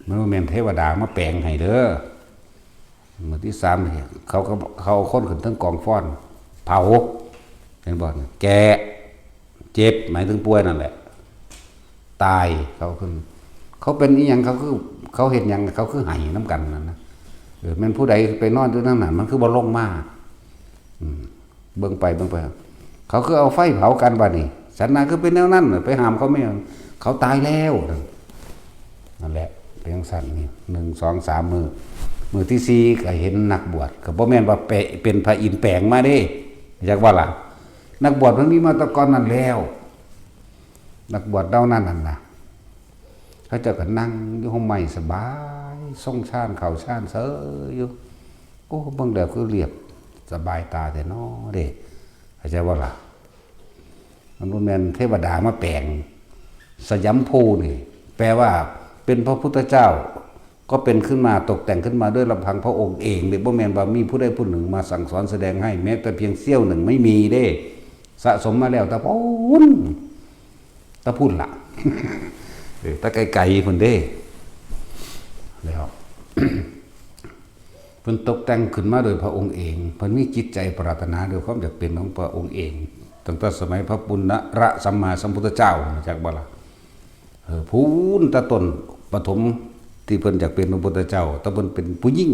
มันบ่แม่นเทวดามาแปลงให้เด้อ มื้อที่สามนี่ เขาก็ เขาเอาคนขึ้นเทิงกองฟอน เผา เห็นบ่ แก่ เจ็บ หมายถึงป่วยนั่นแหละ ตาย เขาคือ เขาเป็นอีหยัง เขาคือ เขาเฮ็ดหยัง เขาคือไห้นำกันนั่นนะ เออ แม่นผู้ใดไปนอนอยู่ทางนั้น มันคือบ่ลงมา อืม เบิ่งไปเบิ่งไป เขาคือเอาไฟเผากันบัดนี้ ฉันน่ะคือเป็นแนวนั้น ไปห้ามเขาไม่ เขาตายแล้ว นั่นแหละ เป็นจั่งซั่นนี่ หนึ่ง สอง สาม มื้อ มื้อที่สี่ก็เห็นนักบวช ก็บ่แม่นว่าเปะ เป็นพระอินทร์แปลงมาเด้ จักว่าล่ะ นักบวชมันมีมาแต่ก่อนนั้นแล้ว นักบวชเหล่านั้นนั่นนะ เขาเจ้าก็นั่งอยู่ฮ่มไม้สบาย ทรงฌานเข้าฌานเสยอยู่ โอ้ เบิ่งแล้วคือเรียบสบายตาแท้น้อเด้ เข้าใจบ่ล่ะ มันบ่แม่นเทวดามาแปลง สยามภูนี่ แปลว่าเป็นพระพุทธเจ้า ก็เป็นขึ้นมา ตกแต่งขึ้นมาด้วยลำพังพระองค์เองเด้ บ่แม่นว่ามีผู้ใดผู้หนึ่งมาสั่งสอนแสดงให้ แม้แต่เพียงเสี้ยวหนึ่งไม่มีเด้ สะสมมาแล้วแต่พุ้น แต่พุ้นล่ะ เออ แต่ไกลๆพุ้นเด้ แล้ว เพิ่นตกแต่งขึ้นมาโดยพระองค์เอง เพิ่นมีจิตใจปรารถนาด้วยความอยากเป็นของพระองค์เอง ตั้งแต่สมัยพระปุณณะสัมมาสัมพุทธเจ้า จักบ่ล่ะ เออ พู้นแต่ต้นปฐมที่เพิ่นอยากเป็นพระพุทธเจ้า แต่เพิ่นเป็นผู้หญิง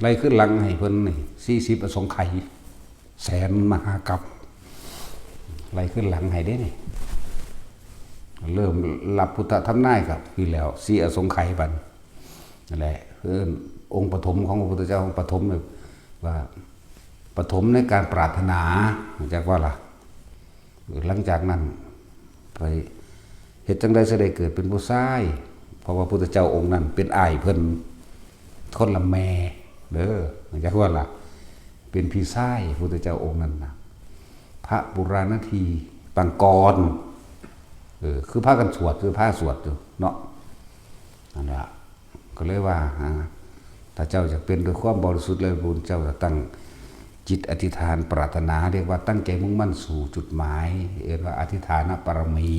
ไล่ขึ้นหลังให้เพิ่นนี่ สี่สิบอสงไขย แสนมหากัป ไล่ขึ้นหลังให้เด้นี่ เริ่มรับพุทธทำนายกับพี่แล้ว สี่อสงไขยบัด นั่นแหละ คือองค์ปฐมของพระพุทธเจ้า ปฐมเนี่ยว่า ปฐมในการปรารถนา จักว่าล่ะ หลังจากนั้น ไปเฮ็ดจั่งใดสิได้เกิดเป็นผู้ชาย เพราะว่าพุทธเจ้าองค์นั้นเป็นอ้ายเพิ่น คนละแม่ เด้อ จักว่าล่ะ เป็นพี่ชายพุทธเจ้าองค์นั้นนะ พระปุราณทีปังกร เออ คือพากันสวด คือพาสวดอยู่เนาะ นั่นล่ะ ก็เลยว่า ฮะ ถ้าเจ้าอยากเป็นด้วยความบริสุทธิ์เลย พุทธเจ้าก็ตั้งจิตอธิษฐานปรารถนา เรียกว่าตั้งใจมุ่งมั่นสู่จุดหมาย เรียกว่าอธิษฐานปารมี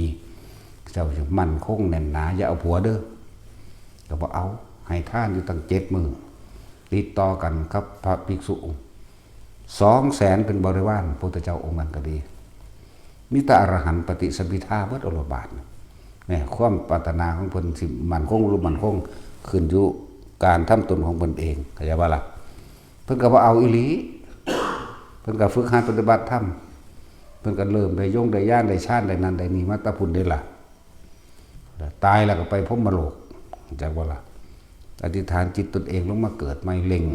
เจ้าจะมั่นคงแน่นหนา อย่าเอาผัวเด้อ ก็บ่เอา ให้ทานอยู่ตั้งเจ็ดมื้อ ติดต่อกันกับพระภิกษุ สองแสนเป็นบริวาร พุทธเจ้าองค์นั้นก็ดี มีแต่อรหันต์ปฏิสัมภิทาเบิดโอรสบาท เนี่ย ความปรารถนาของเพิ่นสิมั่นคงหรือบ่มั่นคง ขึ้นอยู่การทำตนของเพิ่นเอง เข้าใจบ่ล่ะ เพิ่นก็บ่เอาอีหลี เพิ่นก็ฝึกหัดปฏิบัติธรรม เพิ่นก็เริ่มได้ยงได้ญาณได้ฌานได้นั่นได้นี่มาแต่พุ้นเด้ล่ะ ตายแล้วก็ไปพรหมโลก จักบ่ล่ะ อธิษฐานจิตตนเองลงมาเกิดใหม่ เร่ง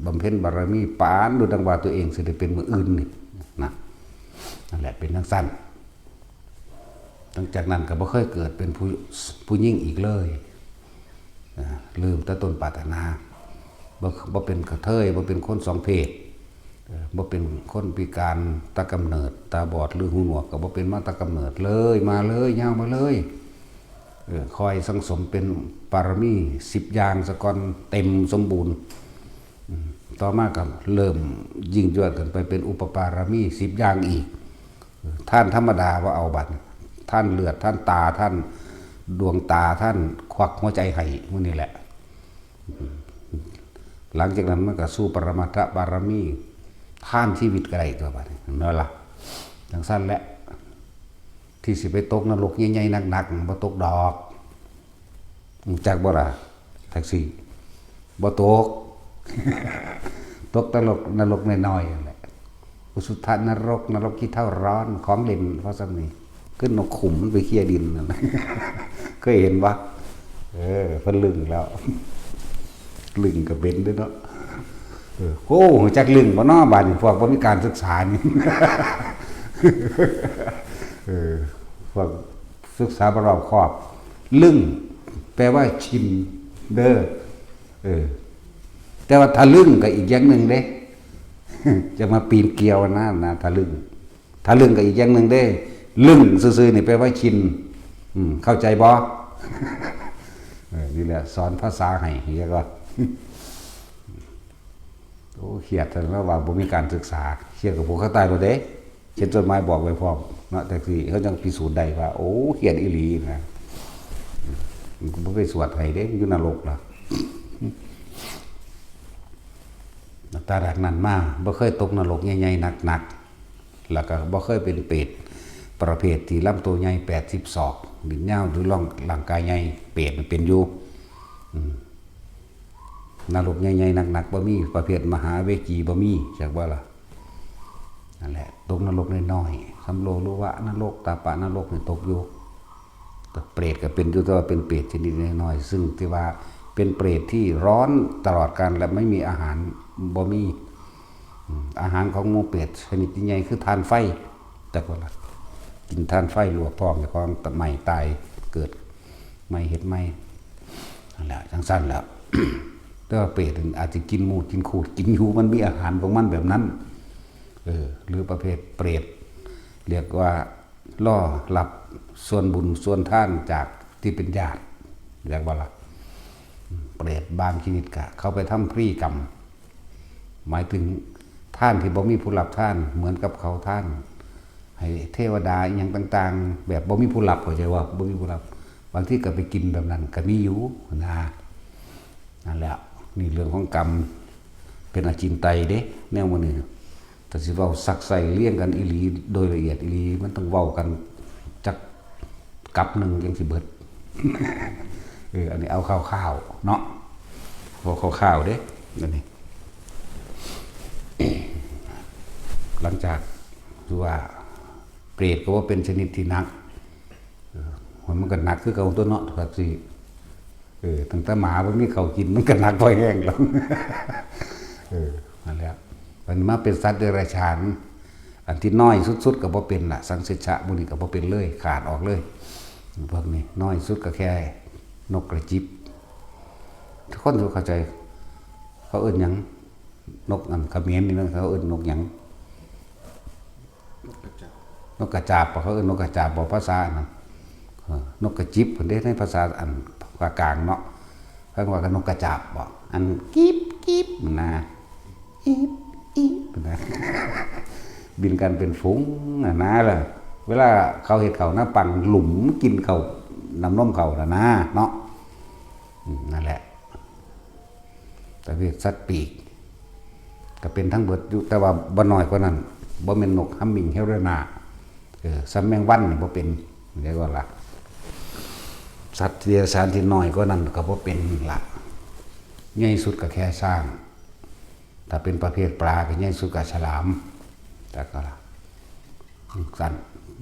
บำเพ็ญบารมี ปานดูดังว่าตัวเองสิได้เป็นมื้ออื่นนี่นะ นั่นแหละ เป็นจั่งซั่น หลังจากนั้นก็บ่เคยเกิดเป็นผู้ ผู้หญิงอีกเลย อ่า ลืมแต่ต้นปรารถนา บ่ บ่เป็นกระเทย บ่เป็นคนสองเพศ เอ่อ บ่เป็นคนพิการแต่กำเนิด ตาบอดหรือหูหนวก ก็บ่เป็นมาแต่กำเนิดเลย มาเลย ยาวมาเลย เอ่อ คอยสั่งสมเป็นปารมีสิบอย่างซะก่อน เต็มสมบูรณ์ อืม ต่อมาก็เริ่มยิ่งยวดขึ้นไปเป็นอุปปารมีสิบอย่างอีก ทานธรรมดาบ่เอาบัด ทานเลือด ทานตา ทานดวงตา ทานควักหัวใจให้ หมู่นี้แหละ หลังจากนั้นมันก็สู่ปรมัตถปารมี ผ่านชีวิตก็ได้ตัวบัดนี้ เห็นบ่ล่ะ? จั่งซั่นแหละ ที่สิไปตกนรกใหญ่ๆ หนักๆ บ่ตกดอก รู้จักบ่ล่ะ แท็กซี่ บ่ตก ตกนรก นรกน้อยๆ นั่นแหละ อุสุทนรก นรกขี้เถ้าร้อน ของเล่นพอส่ำนี้ คือนกขุมมันไปเคลียร์ดินนั่นน่ะ เคยเห็นบ่? เออ เพิ่นลึงแล้ว ลึงก็เป็นเด้อเนาะ เออ โอ้ จักลึงบ่เนาะ บาดนี้ พวกบ่มีการศึกษานี่ เออ พวกศึกษาบ่รอบคอบ ลึง แปลว่าชิน เด้อ เออ แต่ว่าทะลึ่งก็อีกอย่างหนึ่งเด้ จะมาปีนเกลียวนะ นะ ทะลึ่ง ทะลึ่งก็อีกอย่างหนึ่งเด้ ลึ่งซื่อๆ นี่แปลว่าชิน อืม เข้าใจบ่? เออ นี่แหละ สอนภาษาให้ เรียกว่า โอ้ เครียดแท้แล้วว่าบ่มีการศึกษา เครียดกับผู้เขาตายแล้วเด้ เขียนจดหมายบอกไว้พร้อมเนาะ แต่สิเขาจั่งพิสูจน์ได้ว่า โอ้ เครียดอีหลีนะ มันก็บ่ไปสวดให้เด้ อยู่นรกล่ะ ตั้งแต่นั้นมา บ่เคยตกนรกใหญ่ๆ หนักๆ แล้วก็บ่เคยเป็นเปรตประเภทที่ลำตัวใหญ่แปดสิบศอก ลิ้นยาว หรือร่าง ร่างกายใหญ่ เปรตมันเป็นอยู่ อืม นรกใหญ่ๆ หนักๆ บ่มี ประเภทมหาเวจีบ่มี จักว่าล่ะ นั่นแหละ ตกนรกน้อยๆ สัมโลลุวะนรก ตาปะนรกนี่ตกอยู่ เปรตก็เป็นอยู่ แต่ว่าเป็นเปรตชนิดน้อยๆ ซึ่งที่ว่าเป็นเปรตที่ร้อนตลอดกาลและไม่มีอาหาร บ่มี อืม อาหารของหมู่เปรตชนิดใหญ่คือถ่านไฟ จักว่าล่ะ กินถ่านไฟลวกท้องเจ้าของ ไหม้ตาย เกิดใหม่ เฮ็ดใหม่ นั่นแหละ จั่งซั่นแหละ แต่ว่าเปรตมันอาจสิกินหมูด กินขูด กินหยู มันมีอาหารของมันแบบนั้น เออ หรือประเภทเปรต เรียกว่า รอรับส่วนบุญส่วนทานจากที่เป็นญาติ เรียกว่าล่ะ เปรตบางชนิดก็เข้าไปทำพิธีกรรม หมายถึงทานที่บ่มีผู้รับทาน เหมือนกับเขาทานให้เทวดาอิหยังต่างๆ แบบบ่มีผู้รับ เข้าใจบ่? บ่มีผู้รับ บางทีก็ไปกินแบบนั้นก็มีอยู่นะ นั่นแหละ นี่เรื่องของกรรม เป็นอจินไตยเด้ แนวมื้อนี้ ถ้าสิเว้าซักไส้เรียงกันอีหลี โดยละเอียดอีหลี มันต้องเว้ากันจักกับหนึ่งจั่งสิเบิด เออ อันนี้เอาคร่าวๆ เนาะ เว้าคร่าวๆ เด้ อันนี้ หลังจาก คือว่า เปรตก็ว่าเป็นชนิดที่หนัก เออ มันก็หนักคือเก่าตั๊วเนาะ แบบสิ เออ ตั้งแต่หมาบ่มีข้าวกิน มันก็หนักพอแฮงแล้ว เออ นั่นแหละ มันมาเป็นสัตว์เดรัจฉาน อันที่น้อยสุดๆ ก็บ่เป็นล่ะ สังเสชะหมู่นี้ก็บ่เป็นเลย ขาดออกเลย พวกนี้ น้อยสุดก็แค่นกกระจิบ ทุกคนสิเข้าใจ เขาเอิ้นหยัง นกอันเขมรนี่นะ เขาเอิ้นนกหยัง นกกระจาบบ่ เขาเอิ้นนกกระจาบบ่ ภาษาอันนั้น เออ นกกระจิบพุ้นเด้ ในภาษาอันภาคกลางเนาะ เพิ่นว่าก็นกกระจาบบ่ อันกิบกิบนะ อิบอิบนะ บินกันเป็นฝูงน่ะนะล่ะ เวลาเขาเฮ็ดข้าวนาปังหลุมกินข้าวน้ำนมเขาน่ะนะ เนาะ อืม นั่นแหละ ประเภทสัตว์ปีก ก็เป็นทั้งเบิดอยู่ แต่ว่าบ่น้อยกว่านั้น บ่แม่นนกฮัมมิงเฮเรนา เออ ส่ำแมงวันนี่บ่เป็น เรียกว่าล่ะ สัตว์เดรัจฉานที่น้อยกว่านั้นก็บ่เป็นล่ะ ใหญ่สุดก็แค่ช้าง ถ้าเป็นประเภทปลาก็ใหญ่สุดก็ฉลาม แต่ก็ล่ะ ซั่น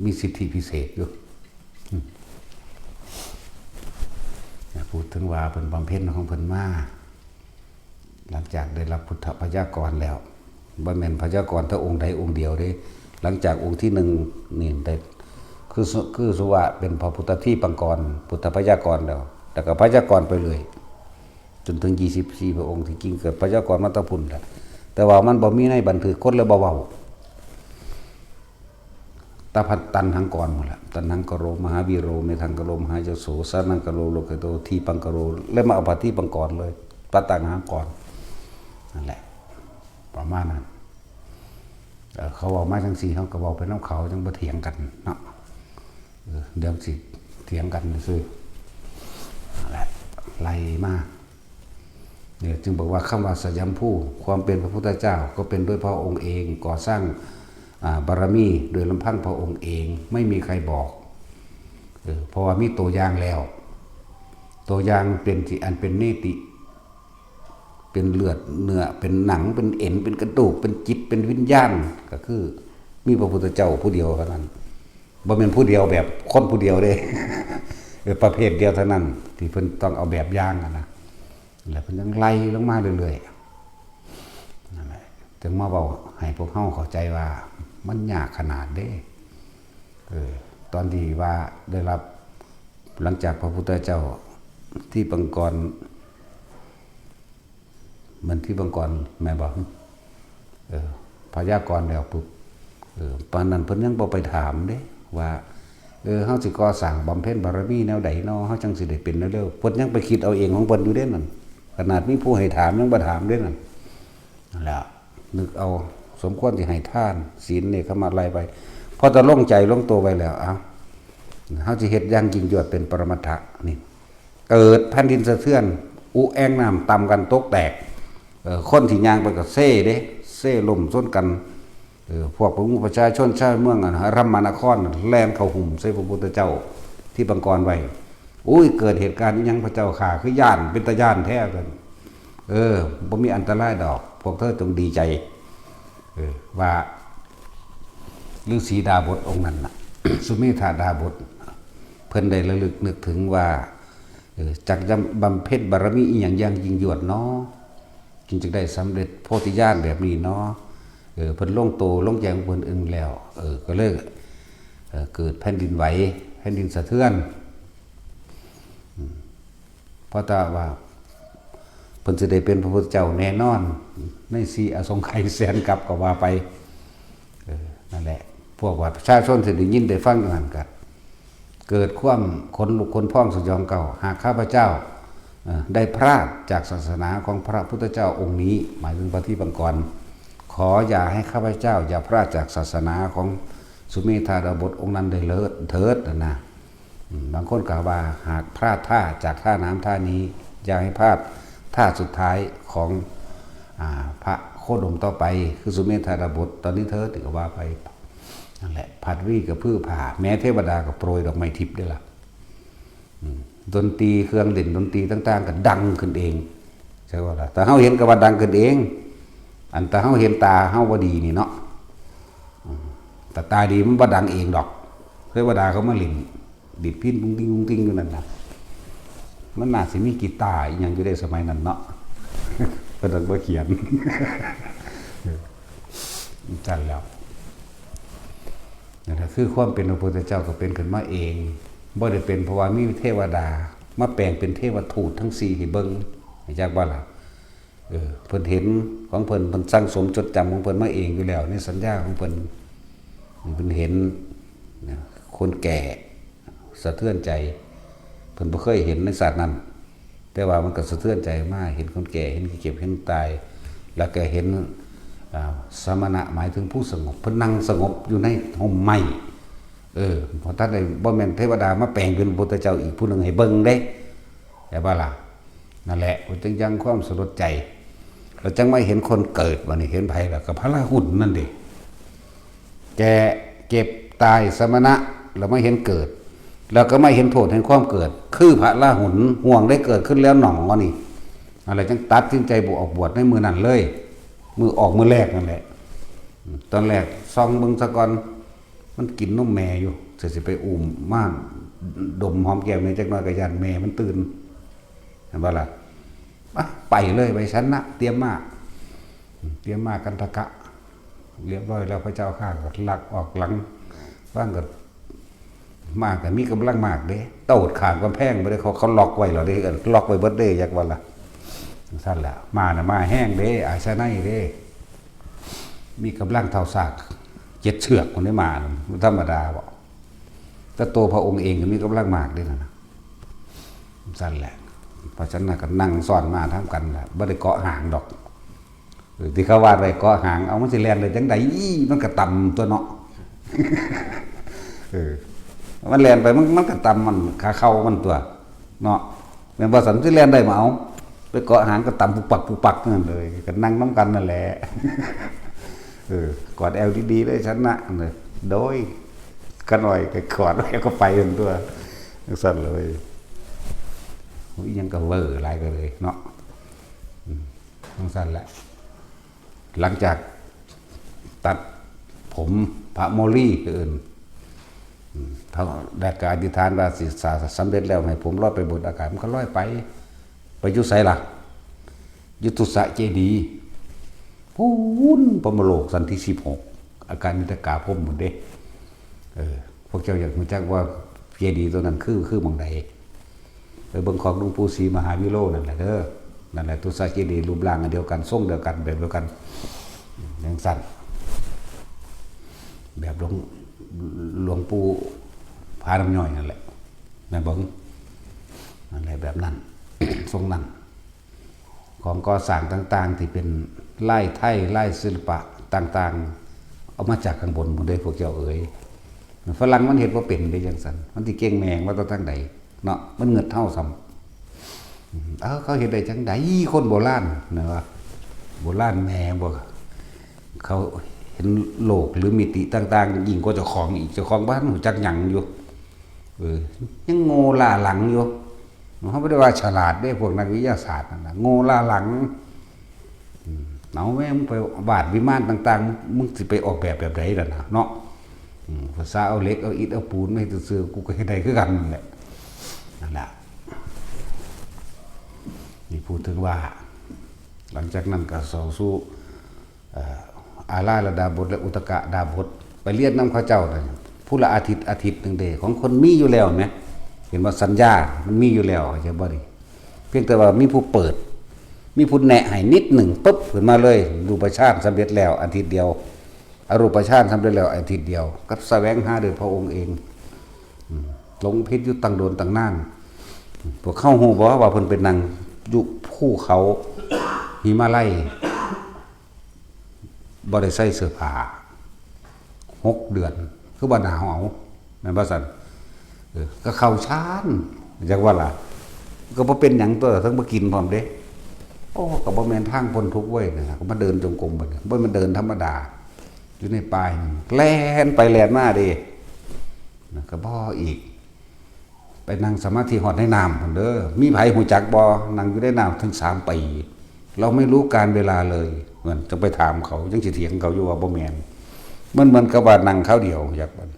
มีสิทธิพิเศษอยู่ อืม พูดถึงว่าเพิ่นบำเพ็ญของเพิ่นมา หลังจากได้รับพุทธพยากรแล้ว บ่แม่นพยากรแต่องค์ใดองค์เดียวเด้ หลังจากองค์ที่หนึ่งนี่ได้ คือสุ คือสุว่าเป็นพระพุทธทีปังกร พุทธพยากรแล้ว แล้วก็พยากรไปเลย จนถึงยี่สิบสี่พระองค์ ที่จริงก็พยากรมาแต่พุ้นแหละ แต่ว่ามันบ่มีในบันทึก คนเลยบ่เว้า ตาพัดตันหังกรหมดละ ตันหังกโร มหาวีโร เมธังกโร มหายโส สานังกโร โลกโต ทีปังกโร และมาเอาพระทีปังกรเลย พระตันหังกร นั่นแหละ ประมาณนั้น เอ่อ เขาเว้ามาจั่งซี้ เขาก็เว้าไปนำเขา จั่งบ่เถียงกันเนาะ เออ เดี๋ยวสิเถียงกันซื่อ นั่นแหละ ไล่มา เนี่ยจึงบอกว่าคำว่าสยามภู ความเป็นพระพุทธเจ้าก็เป็นด้วยพระองค์เอง ก่อสร้าง อ่า บารมีโดยลำพังพระองค์เอง ไม่มีใครบอก เออ เพราะว่ามีตัวอย่างแล้ว ตัวอย่างเป็นที่อันเป็นเนติ เป็นเลือดเนื้อ เป็นหนัง เป็นเอ็น เป็นกระดูก เป็นจิต เป็นวิญญาณ ก็คือมีพระพุทธเจ้าผู้เดียวเท่านั้น บ่แม่นผู้เดียวแบบคนผู้เดียวเด้ เออ ประเภทเดียวเท่านั้น ที่เพิ่นต้องเอาแบบอย่างอะนะ แล้วเพิ่นยังไล่ลงมาเรื่อยๆ นั่นแหละ จึงมาเว้าให้พวกเฮาเข้าใจว่ามันยากขนาดเด้ เออ ตอนที่ว่าได้รับ หลังจากพระพุทธเจ้าที่ปางกร มันที่ปางกรแม่นบ่ เออ พยากรณ์แล้วปุ๊บ เออ ปานนั้นเพิ่นยังบ่ไปถามเด้ ว่า เออ เฮาสิก่อสร้างบำเพ็ญบารมีแนวใดน้อ เฮาจังสิได้เป็นแนวเร็ว เพิ่นยังไปคิดเอาเองของเพิ่นอยู่เด้นั่น ขนาดมีผู้ให้ถามยังบ่ถามเด้นั่น นั่นแหละ นึกเอา สมควรสิให้ทาน ศีล เนกขัมมะ ไล่ไป พอจะลงใจลงตัวไว้แล้ว เอ้า เฮาสิเฮ็ดอย่างยิ่งยวดเป็นปรมัตถะนี่ เกิดแผ่นดินสะเทือน อุแอ่งน้ำต่ำกันตกแตก เอ่อ คนที่ย่างไปก็เซเด้ เซล้มชนกัน เออ พวกประมุขประชาชนชาวเมืองอะนะ รัมมานครน่ะ แล่นเข้าหุ้มใส่พระพุทธเจ้าที่ปางกรไว้ อุ้ย เกิดเหตุการณ์อิหยังพระเจ้าข้า คือย้าน เป็นตาย้านแท้ เพิ่น เออ บ่มีอันตรายดอก พวกเธอจงดีใจ เออ ว่าฤาษีดาบสองค์นั้นน่ะ สุเมธาดาบส เพิ่นได้ระลึกนึกถึงว่า เออ จักยำบำเพ็ญบารมีอิหยังอย่างยิ่งยวดเนาะ จึงจะได้สำเร็จโพธิญาณแบบนี้เนาะ เออ เพิ่นลงโตลงแจงเพิ่นเองแล้ว เออ ก็เลย เออ เกิดแผ่นดินไหว แผ่นดินสะเทือน อืม เพราะแต่ว่า เพิ่นสิได้เป็นพระพุทธเจ้าแน่นอน ในสี่อสงไขยแสนกัปก็ว่าไป เออ นั่นแหละ พวกว่าประชาชนสิได้ยินได้ฟังอยู่หั่นก็ เกิดความขนลุกขนพองสยองเกล้า หากข้าพเจ้า เอ่อ ได้พลาดจากศาสนาของพระพุทธเจ้าองค์นี้ หมายถึงพระที่ปางกร ขออย่าให้ข้าพเจ้าอย่าพลาดจากศาสนาของสุเมธาดาบสองค์นั้นได้เลิศเถิดนะนะ อืม บางคนก็ว่าหากพลาดท่าจากท่าน้ำท่านี้ อย่าให้พลาดท่าสุดท้ายของ อ่า พระโคดมต่อไป คือสุเมธาดาบสตอนนี้เถิดก็ว่าไป นั่นแหละ พัดวีกระพือผ้า แม้เทวดาก็โปรยดอกไม้ทิพย์ได้ละ อืม ดนตรีเครื่องเล่นดนตรีต่างๆ ก็ดังขึ้นเอง ใช่ว่าล่ะ แต่เฮาเห็นก็ว่าดังขึ้นเอง อันแต่เฮาเห็นตาเฮาบ่ดีนี่เนาะ อืม แต่ตาดีมันบ่ดังเองดอก เทวดาเขามาเล่น ดีดพิณพุ้งติ้งพุ้งติ้งอยู่นั่นน่ะ มันน่าสิมีกีตาร์อีหยังอยู่ได้สมัยนั้นเนาะ เพิ่นบ่เขียน จั่นแล้ว นั่นแหละ คือความเป็นพระพุทธเจ้าก็เป็นขึ้นมาเอง บ่ได้เป็นเพราะว่ามีเทวดามาแปลงเป็นเทวทูตทั้งสี่ให้เบิ่ง จักบ่ล่ะ เออ เพิ่นเห็นของเพิ่น เพิ่นสั่งสมจดจำของเพิ่นมาเองอยู่แล้ว ในสัญญาของเพิ่น เพิ่นเห็นนะ คนแก่สะเทือนใจ เพิ่นบ่เคยเห็นในชาตินั้น แต่ว่ามันก็สะเทือนใจมา เห็นคนแก่ เห็นเจ็บ เห็นตาย แล้วก็เห็น อ่า สมณะ หมายถึงผู้สงบ เพิ่นนั่งสงบอยู่ในฮ่มไม้ เออ เพราะท่านได้ บ่แม่นเทวดามาแปลงเป็นพระพุทธเจ้าอีกผู้หนึ่งให้เบิ่งเด้ ใช่ปะล่ะ นั่นแหละ มันจึงยังความสลดใจ เราจังไม่เห็นคนเกิด บัดนี้เห็นไผล่ะ ก็พระราหุลนั่นเด้ แก่ เจ็บ ตาย สมณะ เราไม่เห็นเกิด เราก็ไม่เห็นโทษแห่งความเกิด คือพระราหุล ห่วงได้เกิดขึ้นแล้วหนอนี่ อะไรจังตัดสินใจบวช ออกบวชในมื้อนั้นเลย มื้อออกมื้อแรกนั่นแหละ ตอนแรกส่องเบิ่งซะก่อน มันกินนมแม่อยู่ เสียสิไปอุ้มมาดมหอมแก้มแม่จักหน่อย ก็ย่านแม่มันตื่น เห็นบ่ล่ะ อ่ะ ไปเลย ไปฉันนะ เตรียมมา เตรียมมากันทกะ เรียบร้อยแล้ว พระเจ้าข้าก็ลักออกหลัง ว่างก็ มาก็มีกำลังมากเด้ โตดข้างกำแพงบ่ได้ เขา เขาล็อกไว้แล้วเด้ เอิ้นล็อกไว้เบิดเด้ อยากว่าล่ะ ซั่นแหละ มาน่ะ มาแฮงเด้ อาชาไนยเด้ มีกำลังเท่าซากเจ็ดเชือก คนได้มา บ่ธรรมดาบ่ แต่ตัวพระองค์เองก็มีกำลังมากเด้นั่นน่ะ ซั่นแหละ เพราะฉะนั้นก็นั่งซ้อนมาทำกันแหละ บ่ได้เกาะหางดอก เออ ที่เขาว่าไปเกาะหาง เอามันสิแล่นได้จังใด๋ อี้ มันก็ต่ำตัวเนาะ เออ มันแล่นไป มัน มันก็ต่ำมัน ขาเข่ามันตัว เนาะ แม่นบ่ สันสิแล่นได้มาเอา ไป เกาะหางก็ตำปุกปักปุกปักนั่นเลย ก็นั่งนำกันนั่นแหละ เออกอดแอวดีๆเลย ฉันนะเนี่ย โดย ขะน้อยก็กอดแล้วก็ไปกันตั๊ว จั่งซั้นเลย โอ้ย ยังกะเว่อหลายกะเลยเนาะ อืม จั่งซั้นแหละ หลังจากตัดผมพระโมลีคือเอิ้น อืม เท่า แล้วก็อธิษฐานว่าสิสาสำเร็จแล้วให้ผมลอยไปบนอากาศ มันก็ลอยไป ไปอยู่ไสล่ะ อยู่ตุสะเจดีย์ พู้นพรหมโลกชั้นที่สิบหก อาการนิตกาพรหมพู้นเด้ เออ พวกเจ้าอยากรู้จักว่าเจดีย์ตัวนั้นคือ คือหม่องใด ไปเบิ่งของหลวงปู่ศรีมหาวิโรจน์นั่นแหละเด้อ นั่นแหละ ตุสะเจดีย์ รูปร่างอันเดียวกัน ทรงเดียวกัน แบบเดียวกัน จั่งซั้น แบบหลวง หลวงปู่ผาน้ำย้อยนั่นแหละ แม่นบ่ นั่นแหละ แบบนั้น ทรงนั้น ของก่อสร้างต่างๆ ที่เป็นลายไทย ลายศิลปะต่างๆ เอามาจากข้างบนหมดเลย พวกเจ้าเอ๋ย ฝรั่งมันเฮ็ดบ่เป็นเด้จั่งซั้น มันสิเก่งแม่งมาแต่ทางใดเนาะ มันเงิดเฮาซ้ำ เอ้า เขาเฮ็ดได้จั่งใด คนโบราณนะว่า โบราณแม่บ่ เขาเห็นโลกหรือมิติต่างๆ ยิ่งกว่าเจ้าของอีก เจ้าของบ่ทันรู้จักหยังอยู่ เออ ยังโง่ล้าหลังอยู่ เขาบ่ได้ว่าฉลาดเด้ พวกนักวิทยาศาสตร์นั่นน่ะ โง่ล้าหลัง อืม เอาแม่ มึงไปวาดวิมานต่างๆ มึงสิไปออกแบบแบบใดล่ะนะ เนาะ อืม ภาษาเอาเหล็ก เอาอิฐ เอาปูนมาเฮ็ดซื่อๆ กูก็เฮ็ดได้คือกันนั่นแหละ นั่นแหละ นี่พูดถึงว่า หลังจากนั้นก็เข้าสู่ เอ่อ อาราละดาบทและอุทกดาบท ไปเรียนนำเขาเจ้าน่ะ ผู้ละอาทิตย์ อาทิตย์หนึ่งเด้ ของคนมีอยู่แล้วแหม เห็นว่าสัญญามันมีอยู่แล้ว เข้าใจบ่นี่ เพียงแต่ว่ามีผู้เปิด มีผู้แนะให้นิดหนึ่งปุ๊บ ขึ้นมาเลย รูปฌานสำเร็จแล้วอาทิตย์เดียว อรูปฌานสำเร็จแล้วอาทิตย์เดียว ก็แสวงหาโดยพระองค์เอง อืม หลงผิดอยู่ตั้งโดนตั้งนาน พวกเขาฮู้บ่ว่าเพิ่นไปนั่งอยู่ภูเขาหิมาลัย บ่ได้ใส่เสื้อผ้า หกเดือน คือบ่หนาวเอา แม่นบ่ซั่น เออ ก็เข้าฌาน จักว่าล่ะ ก็บ่เป็นหยังตั๊ว ทั้งบ่กินพร้อมเด้ โอ้ ก็บ่แม่นทางพ้นทุกข์เว้ยนะ ก็มาเดินจงกรมบัดนี้ บ่แม่นเดินธรรมดา อยู่ในป่าแห่งหนึ่ง แล่นไปแล่นมาเด้ นะ ก็บ่อีก ไปนั่งสมาธิฮอดในน้ำพุ้นเด้อ มีไผฮู้จักบ่ นั่งอยู่ในน้ำถึงสามปี เราไม่รู้กาลเวลาเลย นั่น จั่งไปถามเขา จั่งสิเถียงเขาอยู่ว่าบ่แม่น มันเหมือนกับว่านั่งคราวเดียว จักบัด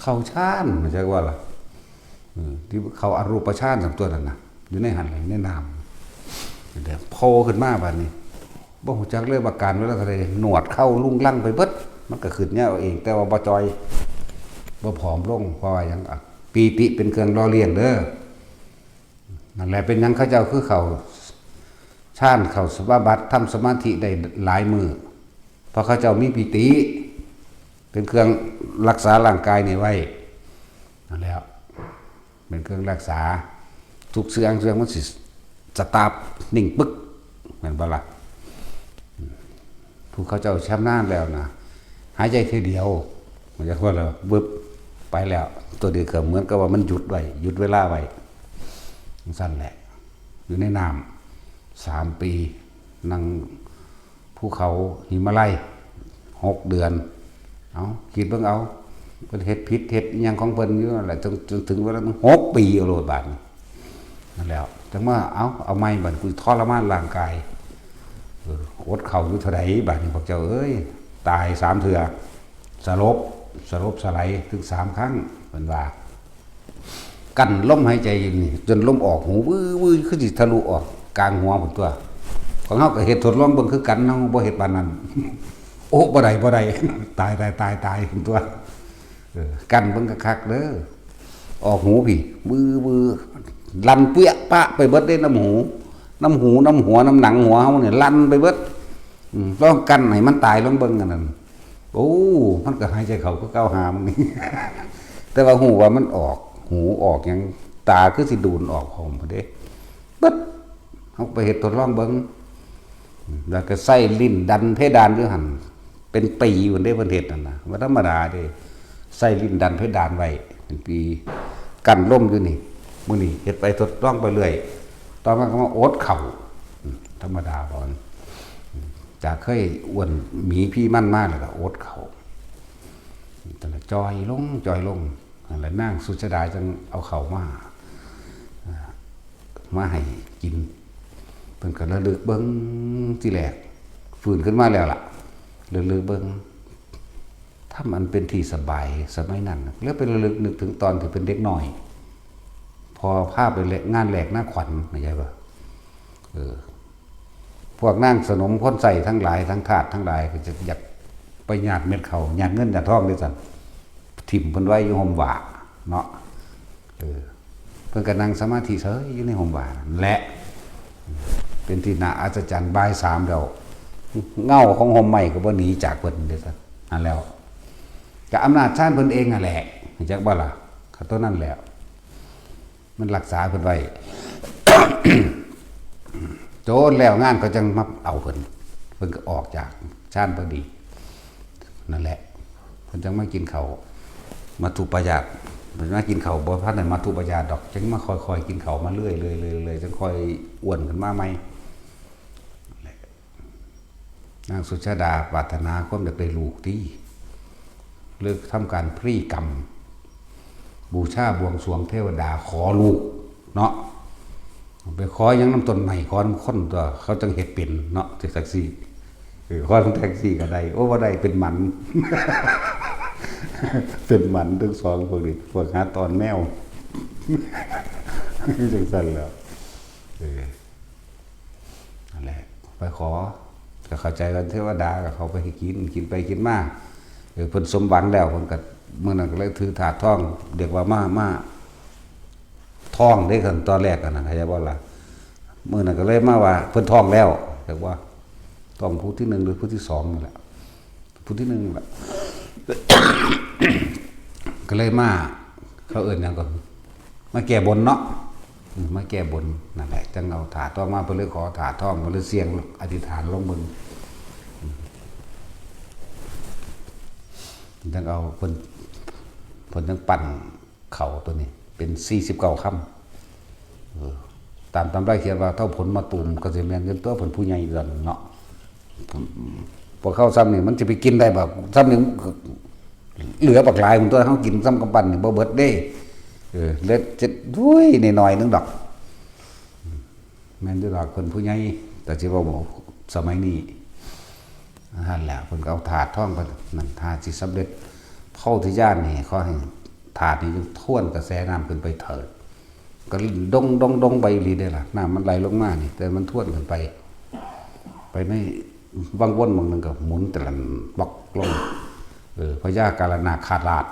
เข้าฌาน จักว่าล่ะ เออ ที่เข้าอรูปฌานสามตัวนั่นน่ะ อยู่ในหั้นแหละ ในน้ำ เดี๋ยวโผล่ขึ้นมาบัดนี้ บ่ฮู้จักเลยว่ากาลเวลาเท่าใด หนวดเค้ารุงรังไปเบิด มันก็ขึ้นยาวเอง แต่ว่าบ่จ่อย บ่ผอมลง เพราะว่าหยัง อ่ะ ปีติเป็นเครื่องหล่อเลี้ยงเด้อ นั่นแหละ เป็นหยังเขาเจ้าคือเข้าฌาน เข้าสมาบัติ ทำสมาธิได้หลายมื้อ เพราะเขาเจ้ามีปีติ เป็นเครื่องรักษาร่างกายนี่ไว้ นั่นแหละ เป็นเครื่องรักษา ทุกเสื่องเสื่องมันสิสตาร์ทนิ่งปึ๊ก แม่นบ่ล่ะ ผู้เขาเจ้าชำนาญแล้วนะ หายใจเทื่อเดียว มันจะว่าแล้ว บึบ ไปแล้ว ตัวนี้ก็เหมือนกับว่ามันหยุดไว้ หยุดเวลาไว้ จั่งซั้นแหละ อยู่ในน้ำ สามปี นั่งภูเขาหิมาลัย หกเดือน เอา คิดเบิ่งเอา เพิ่นเฮ็ดผิดเฮ็ดอิหยังของเพิ่นอยู่นั่นแหละ จน จนถึงเวลาหกปีเอาโลดบาดนี้ นั่นแหละ จั่งมา เอา เอาใหม่บัด กูทรมานร่างกาย เออ อดข้าวอยู่เท่าใดบาดนี้ พวกเจ้าเอ้ย ตายสามเทื่อ สลบ สลบสลายถึงสามครั้ง เพิ่นว่า กั้นลมหายใจอยู่นี่ จนลมออกหู วื้อวื้อ คือสิทะลุออกกลางหัวพุ้นตั๊ว ของเฮาก็เฮ็ดทดลองเบิ่งคือกัน เฮาบ่เฮ็ดปานนั้น โอ้ บ่ได้ บ่ได้ ตาย ตาย ตาย ตายพุ้นตั๊ว เออ กั้นเบิ่งคักๆเด้อ ออกหูพี้ วื้อวื้อ ลั่นเปี้ยปะไปเบิดเด้ น้ำหู น้ำหู น้ำหัว น้ำหนังหัวเฮานี่ ลั่นไปเบิด อืม ลองกั้นให้มันตาย ลองเบิ่งอันนั้น โอ้ มันก็หายใจเข้าคือเก่า หามันนี่ แต่ว่าฮู้ว่ามันออก หูออกหยัง ตาคือสิดูนออกพร้อมพุ้นเด้ เบิด เฮาไปเฮ็ดทดลองเบิ่ง แล้วก็ใส่ลิ้นดันเพดานอยู่หั่น เป็นปีพุ้นเด้ เพิ่นเฮ็ดนั่นน่ะ บ่ธรรมดาเด้ ใส่ลิ้นดันเพดานไว้ เป็นปี กั้นลมอยู่นี่ มื้อนี้เฮ็ดไปทดลองไปเรื่อย ต่อมาก็มาอดข้าว อืม ธรรมดาบ่ อืม จากเคยอ้วนหมีพีมันมาแล้วก็อดข้าว แต่ละจ่อยลง จ่อยลง นั่นแหละนางสุชาดาจั่งเอาข้าวมา อ่า มาให้กิน เพิ่นก็ระลึกเบิ่ง ทีแรก ฟื้นขึ้นมาแล้วล่ะ ระลึกเบิ่ง ถ้ำอันเป็นที่สบายสมัยนั้น แล้วไประลึกนึกถึงตอนที่เป็นเด็กน้อย พอพาไปแลก งานแลกนาขวัญ เข้าใจบ่ เออ พวกนางสนมคนใช้ทั้งหลาย ทั้งทาสทั้งหลาย ก็จะอยากไปหยาดเม็ดข้าว หยาดเงินหยาดทองเด้ซั่น ถิ่มเพิ่นไว้อยู่ฮ่มว่าเนาะ เออ เพิ่นก็นั่งสมาธิเฉยอยู่ในฮ่มว่านั่นแหละ เป็นที่น่าอัศจรรย์ บ่ายสามแล้ว เงาของฮ่มไม้ก็บ่หนีจากเพิ่นเด้ซั่น นั่นแล้ว ก็อำนาจฌานเพิ่นเองนั่นแหละ จักบ่ล่ะ ก็ตัวนั้นแหละ มันรักษาเพิ่นไว้ โจนแล้วงานเขาจั่งมาเอาเพิ่น เพิ่นก็ออกจากฌานพอดี นั่นแหละ เพิ่นจั่งมากินข้าว มัทธุปายาต เพิ่นมากินข้าวบ่ทันได้มัทธุปายาตดอก จั่งมาค่อยๆกินข้าวมาเรื่อยๆๆๆ จั่งค่อยอ้วนขึ้นมาใหม่ นางสุชาดาปรารถนาความอยากได้ลูกติ เลยทำการพลีกรรม บูชาบวงสรวงเทวดาขอลูกเนาะ ไปขอหยังนำต้นไม้ ขอนำคนตั๊ว เขาจั่งเฮ็ดเป็นเนาะ จั่งซี่ เออ ขอนำแท็กซี่ก็ได้ โอ้ บ่ได้ เป็นหมัน เป็นหมันทั้งสองพวกนี้ พวกหาตอนแมว จั่งซั่นแหล้ว เออ นั่นแหละ ไปขอ ก็เข้าใจกัน เทวดาก็เข้าไปให้กิน กินไปกินมา เออ เพิ่นสมหวังแล้ว เพิ่นก็ มื้อนั้นก็เลยถือถาดทอง เรียกว่ามา มา ทองเด้ คันตอนแรกอะนะ เข้าใจบ่ล่ะ มื้อนั้นก็เลยมาว่า เพิ่นท้องแล้ว เรียกว่า ท้องผู้ที่หนึ่งหรือผู้ที่สองนี่แหละ ผู้ที่หนึ่งนี่แหละ ก็เลยมา เขาเอิ้นหยังก่อน มาแก้บนเนาะ อืม มาแก้บน นั่นแหละ จั่งเอาถาดทองมา เพิ่นเลยขอถาดทอง เพิ่นเลยเสี่ยงอธิษฐานลองเบิ่ง อืม จั่งเอา เพิ่น เพิ่นจั่งปั้นข้าวตัวนี้ เป็นสี่สิบเก้าคำ เออ ตามตำราเขียนว่า เท่าผลมะตูม ก็สิแม่นอยู่ตั๊ว เพิ่นผู้ใหญ่ตอนนั้นเนาะ พวกเฮาซ่ำนี่มันสิไปกินได้บ่ ซ่ำนี่มันก็เหลือบักหลายพุ้นตั๊ว เฮากินซ่ำกำปั้นนี่บ่เบิดเด้ เออ เหลือเจ็ด โอ้ย น้อยๆ หนึ่งดอก แม่นอยู่ดอก เพิ่นผู้ใหญ่ แต่สิเว้าสมัยนี้ นั่นแหละ เพิ่นก็เอาถาดทองไป นั่น ถาดสิสำเร็จโพธิญาณนี่ ขอให้ถาดนี่จงทวนกระแสน้ำขึ้นไปเถิด ก็ดง ดง ดงไปอีหลีเด้ล่ะ น้ำมันไหลลงมานี่ แต่มันทวนขึ้นไป ไปในวังวนหม่องหนึ่งก็หมุนตะลันป๊อกลง เออ พญาการนาคราช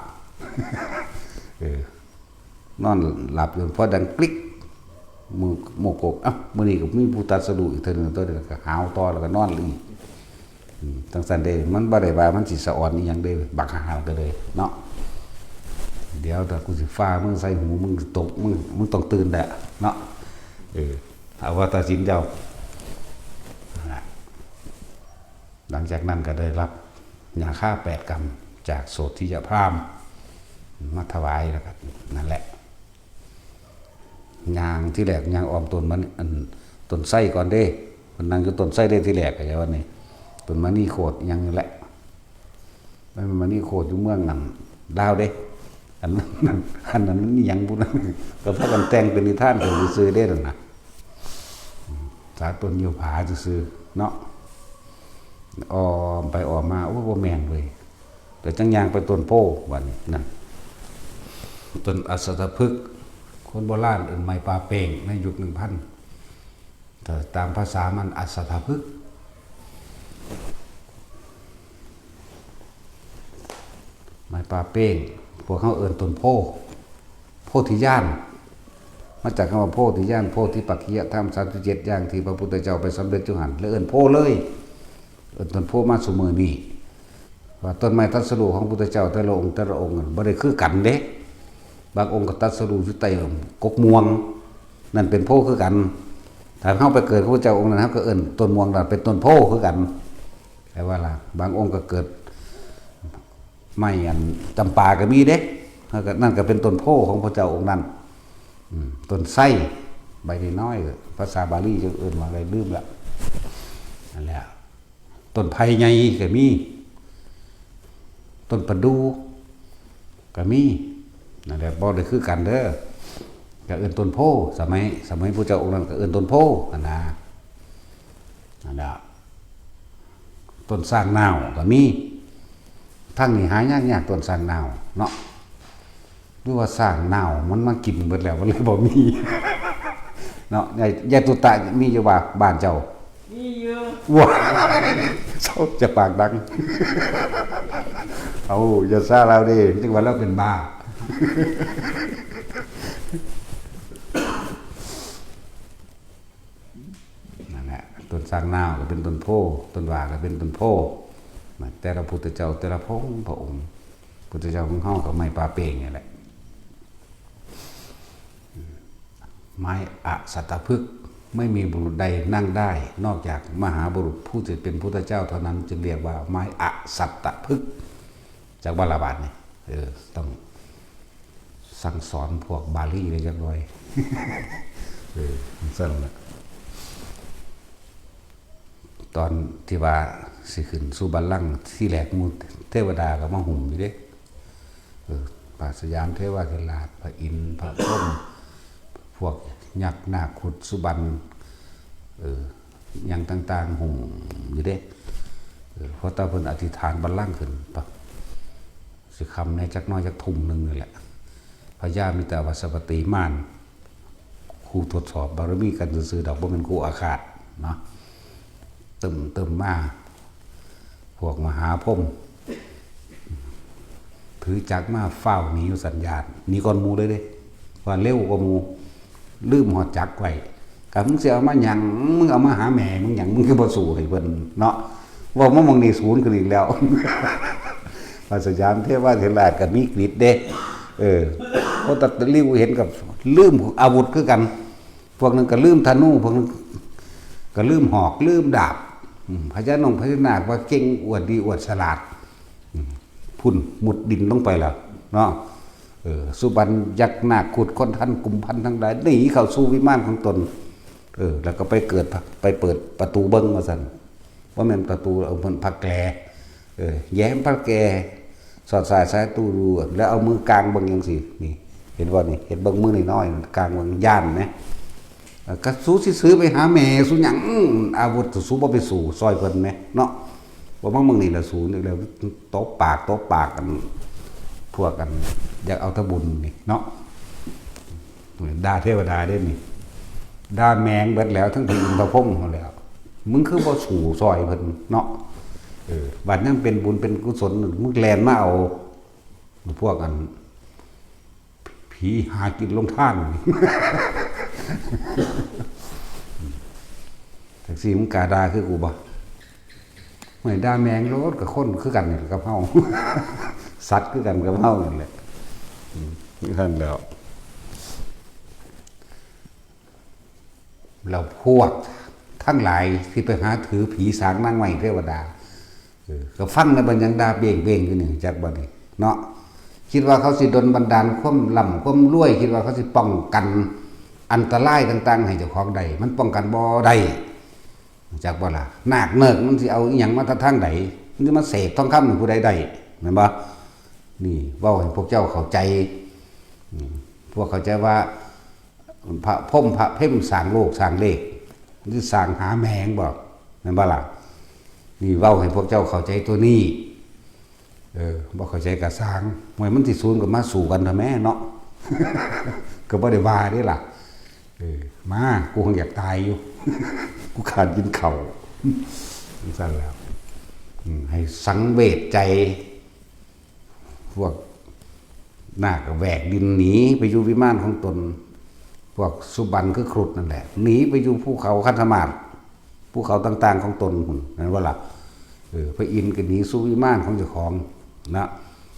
เออ นอนหลับอยู่ พอดังกริ๊ก หมู่ หมู่โกก เอ้า มื้อนี้ก็มีผู้ตรัสรู้อีกเทื่อหนึ่ง ตัวเดียวก็หาวต่อ แล้วก็นอนอีก อืม จั่งซั่นเด้ มันบ่ได้ว่ามันสิสะออนอีหยังเด้ บักห่าก็เลยเนาะ เดี๋ยวถ้ากูสิฟามึงใส่หู มึงตก มึง มึงต้องตื่นแหละเนาะ เออ เอาว่าตัดสินเจ้า นั่นล่ะ หลังจากนั้นก็ได้รับหญ้าคาแปดกำจากโสธิยพราหมณ์ มาถวาย แล้วก็นั่นแหละ ย่างที่แรกย่างอ้อมต้นมัน อัน ต้นไทรก่อนเด้ เพิ่นนั่งอยู่ต้นไทรเด้ที่แรก เข้าใจว่านี่ ต้นมณีโคตรอิหยังนี่แหละ มันมณีโคตรอยู่เมืองนั่น ลาวเด้ อันนั้น อันนั้นมันอิหยังพุ้นนะ ก็พากันแต่งเป็นนิทานกันซื่อๆเด้นั่นน่ะ สาต้นยูผาซื่อๆเนาะ อ้อมไปอ้อมมา โอ้ บ่แม่นเว้ย แต่จั่งย่างไปต้นโพธิ์ บัดนี้นั่น ต้นอัสสทพฤกษ์ คนโบราณเอิ้นไม้ป่าแป้ง ในยุคหนึ่งพัน แต่ตามภาษามันอัสสทพฤกษ์ ไม้ป่าแป้ง พวกเฮาเอิ้นต้นโพธิ์ โพธิญาณ มาจากคำว่าโพธิญาณ โพธิปักขิยธรรมสามสิบเจ็ดอย่างที่พระพุทธเจ้าไปสำเร็จอยู่หั่น แล้วเอิ้นโพธิ์เลย เอิ้นต้นโพธิ์มาซุมื้อนี้ ว่าต้นไม้ตรัสรู้ของพุทธเจ้าแต่ละองค์แต่ละองค์บ่ได้คือกันเด้ บางองค์ก็ตรัสรู้อยู่ใต้กกม่วง นั่นเป็นโพธิ์คือกัน ถ้าเฮาไปเกิดพระพุทธเจ้าองค์นั้น เฮาก็เอิ้นต้นม่วงนั้นเป็นต้นโพธิ์คือกัน แปลว่าล่ะ บางองค์ก็เกิดไม้อันจำปาก็มีเด้ แล้วก็นั่นก็เป็นต้นโพธิ์ของพระเจ้าองค์นั้น อืม ต้นไทร ใบน้อยๆ ภาษาบาลีจั่งเอิ้นว่าอะไรลืมละ นั่นแหละ ต้นไผ่ใหญ่ก็มี ต้นประดู่ก็มี นั่นแหละ บ่ได้คือกันเด้อ ก็เอิ้นต้นโพธิ์ สมัย สมัยพระเจ้าองค์นั้นก็เอิ้นต้นโพธิ์หั่นนะ นั่นแหละ ต้นซางนาวก็มี ทางนี้หายากๆ ต้นซางนาวเนาะ หรือว่าซางนาวมันมากินเบิดแล้ว มันเลยบ่มี เนาะ ยาย ยายตุ๊ตะมีอยู่บ่ บ้านเจ้า มีอยู่ ว้า เจ้าจะปากดัง เอา อย่าซ่าลาวเด้ จั่งว่าลาวเป็นบ้า นั่นแหละ ต้นซางนาวก็เป็นต้นโพธิ์ ต้นว่าก็เป็นต้นโพธิ์ นะ แต่ละพุทธเจ้า แต่ละพระองค์ พระองค์ พุทธเจ้าของเฮาก็ไม้ป่าเปงนี่แหละ ไม้อสัตตพฤกษ์ ไม่มีบุรุษใดนั่งได้ นอกจากมหาบุรุษผู้ที่เป็นพุทธเจ้าเท่านั้น จึงเรียกว่าไม้อสัตตพฤกษ์ จักบ่ละบาดนี่ เออ ต้องสั่งสอนพวกบาลีเลยจักหน่อย เออ จั่งซั่นล่ะ ตอนที่ว่าสิขึ้นสู่บัลลังก์ทีแรก หมู่เทวดาก็มาหุ้มอยู่เด้ เออ พระสยามเทวาธิราช พระอินทร์ พระพรหม พวกยักษ์ นาค ครุฑ สุบรรณ เออ หยังต่างๆ หุ้มอยู่เด้ เออ พอตาเพิ่นอธิษฐานบัลลังก์ขึ้นปั๊บ สิค่ำแหน่จักหน่อย จักทุ่มหนึ่งนี่แหละ พญามิตรวัสวัตตีมาร ครูทดสอบบารมีกันซื่อๆ ดอก บ่แม่นครูอาฆาตเนาะ ตึมๆ มา พวกมหาพรหม ถือจักรมาฟ้าวหนีอยู่สัญญาณ หนีก่อนหมู่เลยเด้ ว่าเร็วกว่าหมู่ ลืมฮอดจักรไว้ ก็มึงสิเอามาหยัง มึงเอามาหาแม่มึงหยัง มึงคือบ่สู้ให้เพิ่นเนาะ เว้ามาหม่องนี้ศูนย์ขึ้นอีกแล้ว พระสยามเทวาธิราชก็มีกฤทธิ์เด้ เออ เพราะตะลิวเห็นกับลืมอาวุธคือกัน พวกหนึ่งก็ลืมธนู พวกหนึ่งก็ลืมหอก ลืมดาบ อืม พญานงพญานาคว่าเก่ง อวดดี อวดฉลาด อืม พุ้นมุดดินลงไปแล้วเนาะ เออ สุบรรณยักษ์ นาค ครุฑ คนทัน กุมภัณฑ์ทั้งหลาย หนีเข้าสู่วิมานของตน เออ แล้วก็ไปเกิด ไปเปิดประตูเบิ่งว่าซั่น บ่แม่นประตู เอาเพิ่นผ้าแก เออ แย้มผ้าแก สอดสายสายตู้ดู แล้วเอามือกางเบิ่งจั่งซี้ นี่ เห็นบ่นี่ เห็นเบิ่งมือน้อยๆ กางเบิ่ง ย่านนะ เอ่อ ก็สูสิซื้อไปหาแม่สูหยัง อาวุธสูบ่ไปสู้ซอยเพิ่นแหมเนาะ บ่มาเมืองนี้ละสูนี่แล้ว ตบปาก ตบปากกัน พวกกัน อยากเอาแตะบุญนี่เนาะ ด่าเทวดาเด้นี่ ด่าแมงเบิดแล้ว ทั้งพระอินทร์พระพรหมหมดแล้ว มึงคือบ่สู้ซอยเพิ่นเนาะ เออ บัดยังเป็นบุญเป็นกุศล มึงแล่นมาเอา พวกอัน ผีหากินลงทาน จั่งซี้มึงกล้าด่าคือกูบ่ ไม่ด่าแมงโลด กับคนคือกันนี่แหละกับเฮา สัตว์คือกันกับเฮานี่แหละ อืม นี่ท่านแล้ว แล้วพวกทั้งหลายที่ไปหาถือผีสางนางไม้เทวดา เออ ก็ฟังแล้วมันยังด่าเบ้งๆ อยู่นี่ จักบ่นี่เนาะ คิดว่าเขาสิดลบันดาลความร่ำความรวย คิดว่าเขาสิป้องกันอันตรายต่างๆ ให้เจ้าของได้ มันป้องกันบ่ได้ จักบ่ล่ะ นาคเนิกมันสิเอาอิหยังมาทางใด มันสิมาเสกทองคำให้ผู้ใดได้ แม่นบ่ นี่เว้าให้พวกเจ้าเข้าใจ อืม พวกเข้าใจว่า พระพรหมพระเพมสร้างโลกสร้างเลข หรือสร้างหาแมงบ่ แม่นบ่ล่ะ นี่เว้าให้พวกเจ้าเข้าใจตัวนี้ เออ บ่เข้าใจก็ซ่าง ห่วย มันสิศูนย์ก็มาสู้กันทำไมเนาะ ก็บ่ได้ว่าเด้ล่ะ เออ มา กูคงอยากตายอยู่ กูขาดกินข้าว จั่งซั่นแล้ว อืม ให้สังเวชใจ พวกนาคก็แหวกดินหนีไปอยู่วิมานของตน พวกสุบรรณคือครุฑนั่นแหละ หนีไปอยู่ภูเขาคันธมาศ ภูเขาต่างๆ ของตนพุ้น แม่นบ่ล่ะ เออ พระอินทร์ก็หนีสู่วิมานของเจ้าของนะ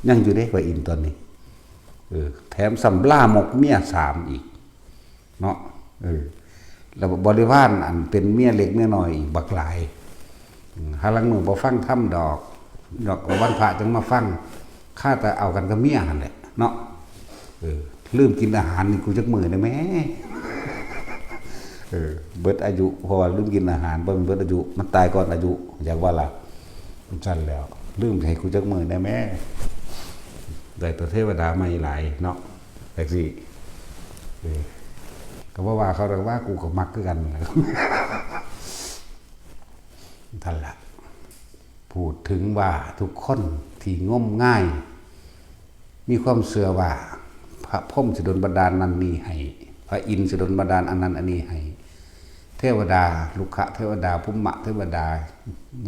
ยังอยู่เด้พระอินทร์ตอนนี้ เออ แถมซ้ำลามกเมียสามอีก เนาะ เออ แล้วบริวารอันเป็นเมียเล็กเมียน้อยอีกบักหลาย อืม หาลางมื้อบ่ฟังธรรมดอก ดอกวันพระจั่งมาฟัง ข้าแต่เอากันกับเมียหั่นแหละเนาะ เออ ลืมกินอาหารนี่กูจักมื้อได้แหม เออ เบิดอายุ เพราะว่าลืมกินอาหาร บ่แม่นเบิดอายุ มันตายก่อนอายุ อยากว่าล่ะ มันซั่นแล้ว ลืมให้กูจักมื้อแหน่แม่ ได้ตัวเทวดาใหม่หลายเนาะ จังซี่ เออ ก็บ่ว่าเขาดอก ว่ากูก็มักคือกัน ซั่นล่ะ พูดถึงว่าทุกคนที่งมงาย มีความเชื่อว่าพระพรหมสิดลบันดาลนั่นนี่ให้ พระอินทร์สิดลบันดาลอันนั้นอันนี้ให้ เทวดา รุกขเทวดา ภูมะเทวดา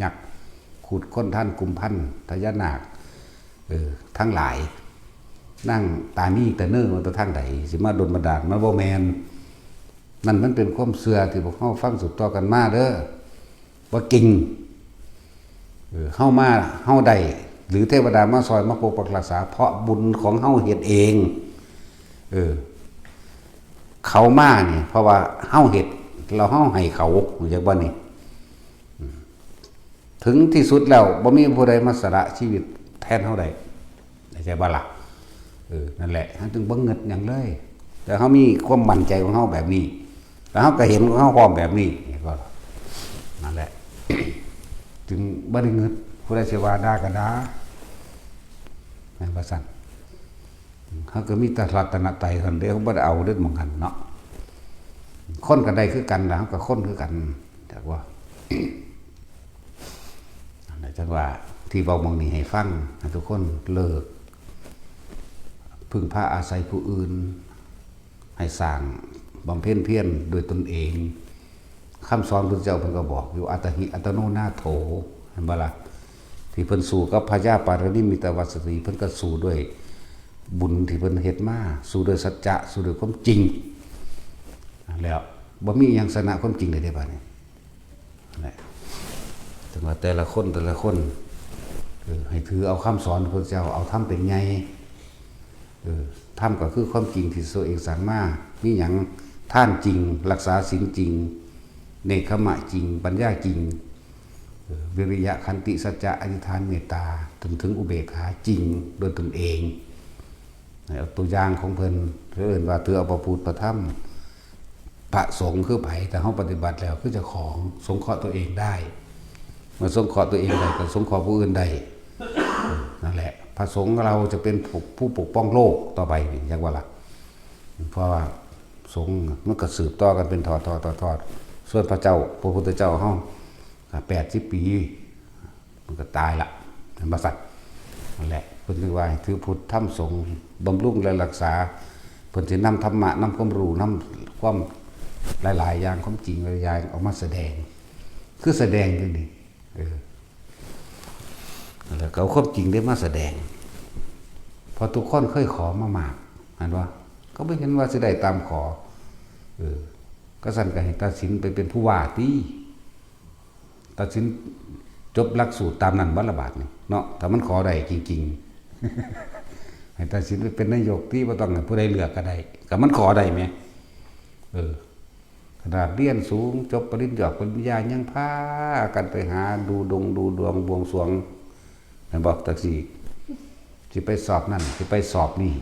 ยักษ์ ครุฑ คนทัน กุมภัณฑ์ พญานาค เออ ทั้งหลาย นางตานีตะเนิงว่าแต่ทางใด สิมาดลบันดาล มันบ่แม่น นั่นมันเป็นความเชื่อที่พวกเฮาฟังสืบต่อกันมาเด้อ บ่จริง เออ เฮามา เฮาได้ หรือเทวดามาซอย มาปกปักรักษา เพราะบุญของเฮาเฮ็ดเอง เออ เขามานี่ เพราะว่าเฮาเฮ็ด แล้วเฮาให้เขา รู้จักบ่นี่ อืม ถึงที่สุดแล้ว บ่มีผู้ใดมาสละชีวิตแทนเฮาได้ เข้าใจบ่ล่ะ เออ นั่นแหละ เฮาจึงบ่งึดหยังเลย แต่เฮามีความมั่นใจของเฮาแบบนี้ แล้วเฮาก็เห็นของเฮาพร้อมแบบนี้ นี่ก็ นั่นแหละ จึงบ่ได้งึด ผู้ใดสิว่าด่าก็ด่า แม่นบ่ซั่น เฮาก็มีแต่รัตนตรัยเท่านั้นเด้ เฮาบ่ได้เอาเด้หม่องหั้นเนาะ คนก็ได้คือกันล่ะ เฮาก็คนคือกัน จักว่า นั่นแหละ จังว่าที่เว้าหม่องนี้ให้ฟัง ให้ทุกคนเลิกพึ่งพาอาศัยผู้อื่น ให้สร้างบำเพ็ญเพียรด้วยตนเอง คำสอนพุทธเจ้าเพิ่นก็บอกอยู่ อัตตหิอัตโนนาโถ เห็นบ่ล่ะ ที่เพิ่นสู้กับพญาปาริมิตวัสสี เพิ่นก็สู้ด้วยบุญที่เพิ่นเฮ็ดมา สู้ด้วยสัจจะ สู้ด้วยความจริง แล้วบ่มีหยังชนะความจริงได้เด้บัดนี้ นั่นแหละ ถึงว่าแต่ละคนแต่ละคน เออ ให้ถือเอาคำสอนพระพุทธเจ้า เอาธรรมเป็นใหญ่ เออ ธรรมก็คือความจริงที่ตัวเองสร้างมา มีหยัง ทานจริง รักษาศีลจริง เนกขัมมะจริง ปัญญาจริง เออ วิริยะ ขันติ สัจจะ อธิษฐาน เมตตา จนถึงอุเบกขาจริงโดยตนเอง เอาตัวอย่างของเพิ่น เพิ่นเอิ้นว่าถือเอาพระพุทธพระธรรม พระสงฆ์คือไผ แต่เฮาปฏิบัติแล้วคือเจ้าของ สงเคราะห์ตัวเองได้ เมื่อสงเคราะห์ตัวเองได้ก็สงเคราะห์ผู้อื่นได้ นั่นแหละ พระสงฆ์เราจะเป็นผู้ ผู้ปกป้องโลกต่อไปนี่ จักว่าล่ะ เพราะว่าสงฆ์มันก็สืบต่อกันเป็นทอดๆๆๆ ส่วนพระเจ้า พระพุทธเจ้าเฮาก็แปดสิบปี มันก็ตายละ แม่นบ่ซั่น นั่นแหละ เพิ่นจึงว่าให้ถือพุทธธรรมสงฆ์ บำรุงและรักษา เพิ่นสินำธรรมะ นำความรู้ นำความหลายๆอย่าง ความจริงหลายๆอย่างออกมาแสดง คือแสดงอยู่นี่ เออ แล้วก็เอาความจริงได้มาแสดง เพราะทุกคนเคยขอมามาก หันบ่ ก็บ่เห็นว่าสิได้ตามขอ เออ ก็ซั่นก็ให้ตัดสินไปเป็นผู้ว่าติ ตัดสินจบหลักสูตรตามนั้นบ่ละบาดนี่เนาะ ถ้ามันขอได้จริงๆ ให้ตัดสินไปเป็นนายกติ บ่ต้องให้ผู้ใดเลือกก็ได้ ก็มันขอได้แหม เออ ขนาดเรียนสูง จบปริญญา ปริญญา ยังพากันไปหาดูดงดูดวงบวงสรวง แม่นบ่ จักซี่ สิไปสอบนั่น สิไปสอบนี่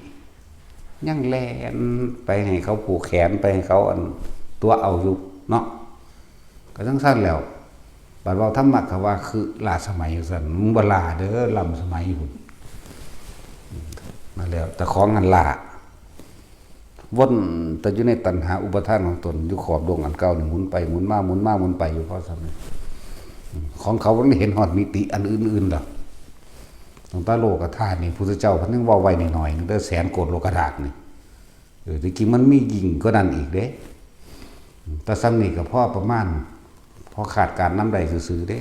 ยังแล่นไปให้เขาผูกแขน ไปให้เขาอันตั๋วเอาอยู่เนาะ ก็จั่งซั่นแล้ว บัดเว้าธรรมะก็ว่าคือล้าสมัยว่าซั่น มึงบ่ล้าเด้อ ล้ำสมัยพุ้น มาแล้ว แต่ของอันล้า วนแต่อยู่ในตัณหาอุปาทานของตน อยู่ขอบดวงอันเก่านี่ หมุนไปหมุนมา หมุนมาหมุนไปอยู่พอส่ำนี้ ของเขามันเห็นฮอดมิติอันอื่นๆดอก ตั้งแต่โลกธาตุนี่ พุทธเจ้าเพิ่นยังเว้าไว้น้อยๆหนึ่ง แต่แสนโกดโลกธาตุนี่ เออ ที่จริงมันมียิ่งกว่านั้นอีกเด้ แต่ส่ำนี้ก็พอประมาณ พอคาดการณ์นำได้ซื่อๆเด้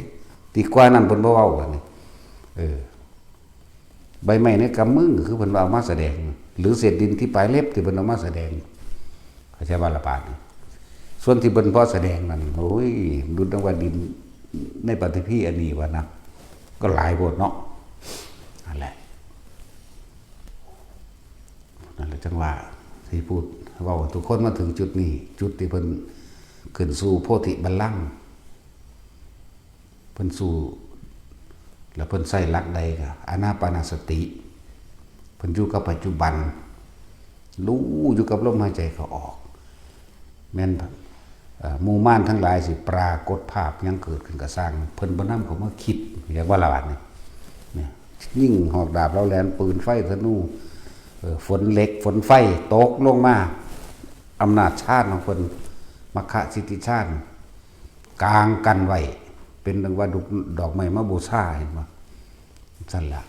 ที่กว่านั้นเพิ่นบ่เว้าบัดนี้ เออ ใบไม้ในกำมือ คือเพิ่นว่าเอามาแสดง หรือเศษดินที่ปลายเล็บที่เพิ่นเอามาแสดง เข้าใจบ่ละบาดนี้ ส่วนที่เพิ่นพอแสดงนั่น โอ้ย ดุจดังว่าดินในปฐพีอันนี้ว่านะ ก็หลายโพดเนาะ นั่นแหละ นั่นแหละจั่งว่า ที่พูด เว้าทุกคนมาถึงจุดนี้ จุดที่เพิ่นขึ้นสู่โพธิบัลลังก์ เพิ่นสู้ แล้วเพิ่นใช้หลักใดก็ อานาปานสติ เพิ่นอยู่กับปัจจุบัน รู้อยู่กับลมหายใจเข้าออก แม่น เอ่อหมู่มารทั้งหลายสิปรากฏภาพหยังเกิดขึ้นก็ซ่าง เพิ่นบ่นำเขามาคิด เรียกว่าละบาดนี่ เนี่ย ยิงหอกดาบเหลาแหลม ปืนไฟธนู เอ่อ ฝนเหล็กฝนไฟตกลงมา อำนาจฌานของเพิ่น มัคคะสิทธิฌาน กางกั้นไว้ เป็นดังว่าดอก ดอกไม้มาบูชา เห็นบ่ ซั่นละ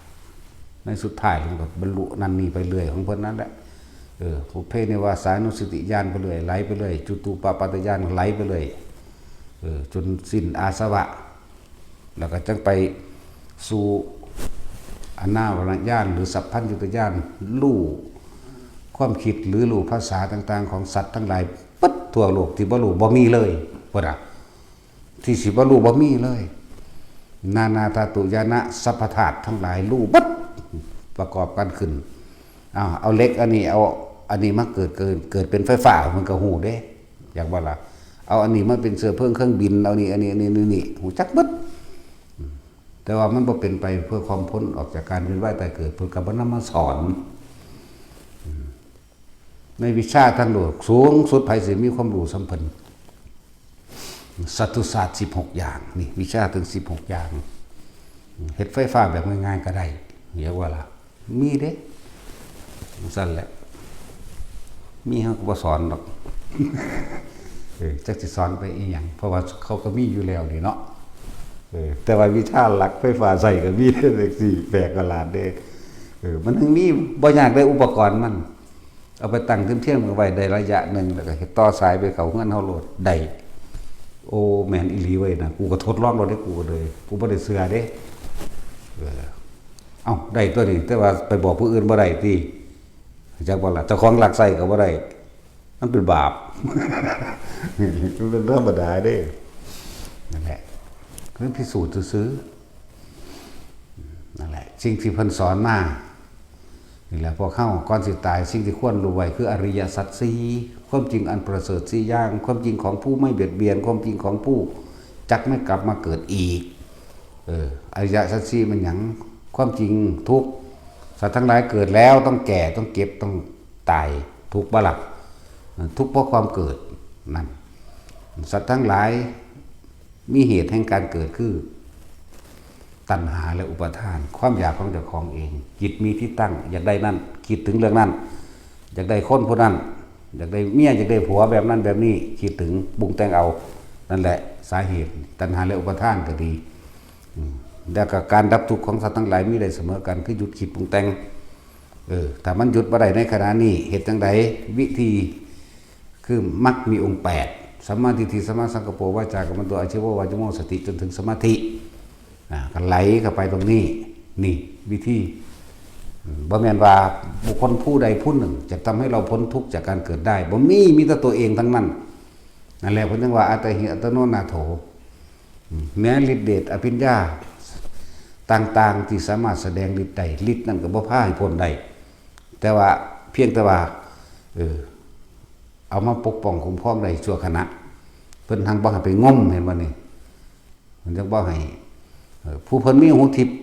ในสุดท้ายเพิ่นก็บรรลุนั่นนี่ไปเรื่อยของเพิ่นนั่นแหละ เออ ปุพเพนิวาสานุสติญาณไปเรื่อย ไหลไปเรื่อย จุตูปปาตญาณไหลไปเรื่อย เออ จนสิ้นอาสวะ แล้วก็จั่งไปสู่อนาวรณญาณ หรือสัพพัญญุตญาณ รู้ความคิดหรือรู้ภาษาต่างๆ ของสัตว์ทั้งหลายเบิดทั่วโลก ที่บ่รู้บ่มีเลย พุ้นน่ะ ที่สิบ่รู้บ่มีเลย นานาธาตุญาณะ สรรพธาตุทั้งหลายรู้เบิด ประกอบกันขึ้น เอา เอาเหล็กอันนี้ เอาอันนี้มาเกิด เกิด เกิดเป็นไฟฟ้า มันก็ฮู้เด้ อยากว่าล่ะ เอาอันนี้มาเป็นเชื้อเพลิงเครื่องบิน เอานี่ อันนี้ อันนี้ นี่ นี่ ฮู้จักเบิด แต่ว่ามันบ่เป็นไปเพื่อความพ้นออกจากการเวียนว่ายตายเกิด เพิ่นก็บ่นำมาสอน ในวิชาทางโลกสูงสุด ไผสิมีความรู้ส่ำเพิ่น สัตตุศาสตร์สิบหกอย่าง นี่ วิชาถึงสิบหกอย่าง เฮ็ดไฟฟ้าแบบง่ายๆก็ได้ เรียกว่าล่ะ มีเด้ ซั่นแหละ มีเฮาก็บ่สอนดอก เออ จักสิสอนไปอีหยัง เพราะว่าเขาก็มีอยู่แล้วนี่เนาะ เออ แต่ว่าวิชาหลักไฟฟ้าใช้ก็มี จังซี่ แปลกประหลาดเด้ เออ มันถึงมี บ่ยากได้อุปกรณ์มัน เอาไปตั้งเทียมๆกันไว้ได้ระยะหนึ่ง แล้วก็เฮ็ดต่อสายไปเข้าเฮือนเฮาโลด ได้ โอ้ แม่นอีหลีเว้ยนะ กูก็ทดลองโลดเด้ กูก็เลย กูบ่ได้เชื่อเด้ เออ เอ้า ได้ตัวนี้ แต่ว่าไปบอกผู้อื่นบ่ได้ติ จักบ่ล่ะ เจ้าของลักใช้ก็บ่ได้ มันเป็นบาป มันเป็นธรรมดาเด้ นั่นแหละ เพิ่นพิสูจน์ซื่อๆ นั่นแหละ สิ่งที่เพิ่นสอนมา นี่แหละ พวกเฮาก่อนสิตาย สิ่งที่ควรรู้ไว้คืออริยสัจสี่ ความจริงอันประเสริฐสี่อย่าง ความจริงของผู้ไม่เบียดเบียน ความจริงของผู้จักไม่กลับมาเกิดอีก เออ อริยสัจสี่มันหยัง ความจริงทุกข์ สัตว์ทั้งหลายเกิดแล้วต้องแก่ ต้องเจ็บ ต้องตาย ทุกข์บ่ล่ะ ทุกข์เพราะความเกิด นั่น สัตว์ทั้งหลายมีเหตุแห่งการเกิดคือ ตัณหาและอุปาทาน ความอยากของเจ้าของเอง จิตมีที่ตั้ง อยากได้นั่น คิดถึงเรื่องนั้น อยากได้คนผู้นั้น อยากได้เมีย อยากได้ผัวแบบนั้นแบบนี้ คิดถึงปรุงแต่งเอา นั่นแหละสาเหตุ ตัณหาและอุปาทานก็ดี อืม แล้วก็การดับทุกข์ของสัตว์ทั้งหลายมีได้เสมอกัน คือหยุดคิดปรุงแต่ง เออ ถ้ามันหยุดบ่ได้ในขณะนี้ เฮ็ดจั่งใด วิธี คือมรรคมีองค์แปด สัมมาทิฏฐิ สัมมาสังกัปโป วาจากัมมันโต อาชีวะวาจโม สติ จนถึงสมาธิ อ่า ก็ไหลเข้าไปตรงนี้ นี่วิธี อืม บ่แม่นว่าบุคคลผู้ใดผู้หนึ่งจะทำให้เราพ้นทุกข์จากการเกิดได้ บ่มี มีแต่ตัวเองทั้งนั้น นั่นแหละเพิ่นจึงว่า อัตตาหิอัตโนนาโถ อืม แม้ฤทธิ์เดชอภิญญาต่างๆ ที่สามารถแสดงฤทธิ์ได้ ฤทธิ์นั่นก็บ่พาให้พ้นได้ แต่ว่าเพียงแต่ว่า เออ เอามาปกป้องคุ้มครองได้ชั่วขณะ เพิ่นหังบ่ให้ไปงม เห็นบ่นี่ เพิ่นจังบ่ให้ เออ ผู้เพิ่นมีหูทิพย์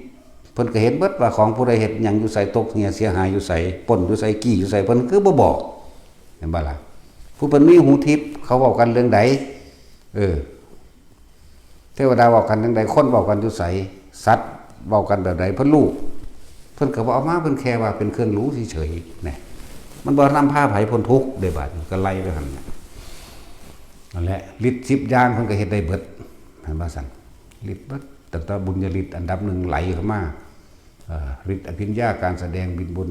เพิ่นก็เห็นเบิดว่าของผู้ใดเฮ็ดหยังอยู่ไส ตกเหี่ยเสียหายอยู่ไส ปล้นอยู่ไส จี้อยู่ไส เพิ่นคือบ่บอก เห็นบ่ล่ะ ผู้เพิ่นมีหูทิพย์ เขาเว้ากันเรื่องใด เออ เทวดาเว้ากันจั่งใด คนเว้ากันอยู่ไส สัตว์เว้ากันแบบใด เพิ่นรู้ เพิ่นก็บ่เอามา เพิ่นแค่ว่าเป็นเครื่องรู้เฉยๆ แหม มันบ่นำพาไผพ้นทุกข์เด้ บาดนี้ก็ไล่ไปหั่นน่ะ นั่นแหละ ฤทธิ์สิบอย่างเพิ่นก็เฮ็ดได้เบิด เห็นบ่ซั่น ฤทธิ์เบิด ตั้งแต่บุญญาฤทธิ์อันดับหนึ่งไหลเข้ามา เอ่อ ฤทธิ์อภิญญา การแสดงบินบน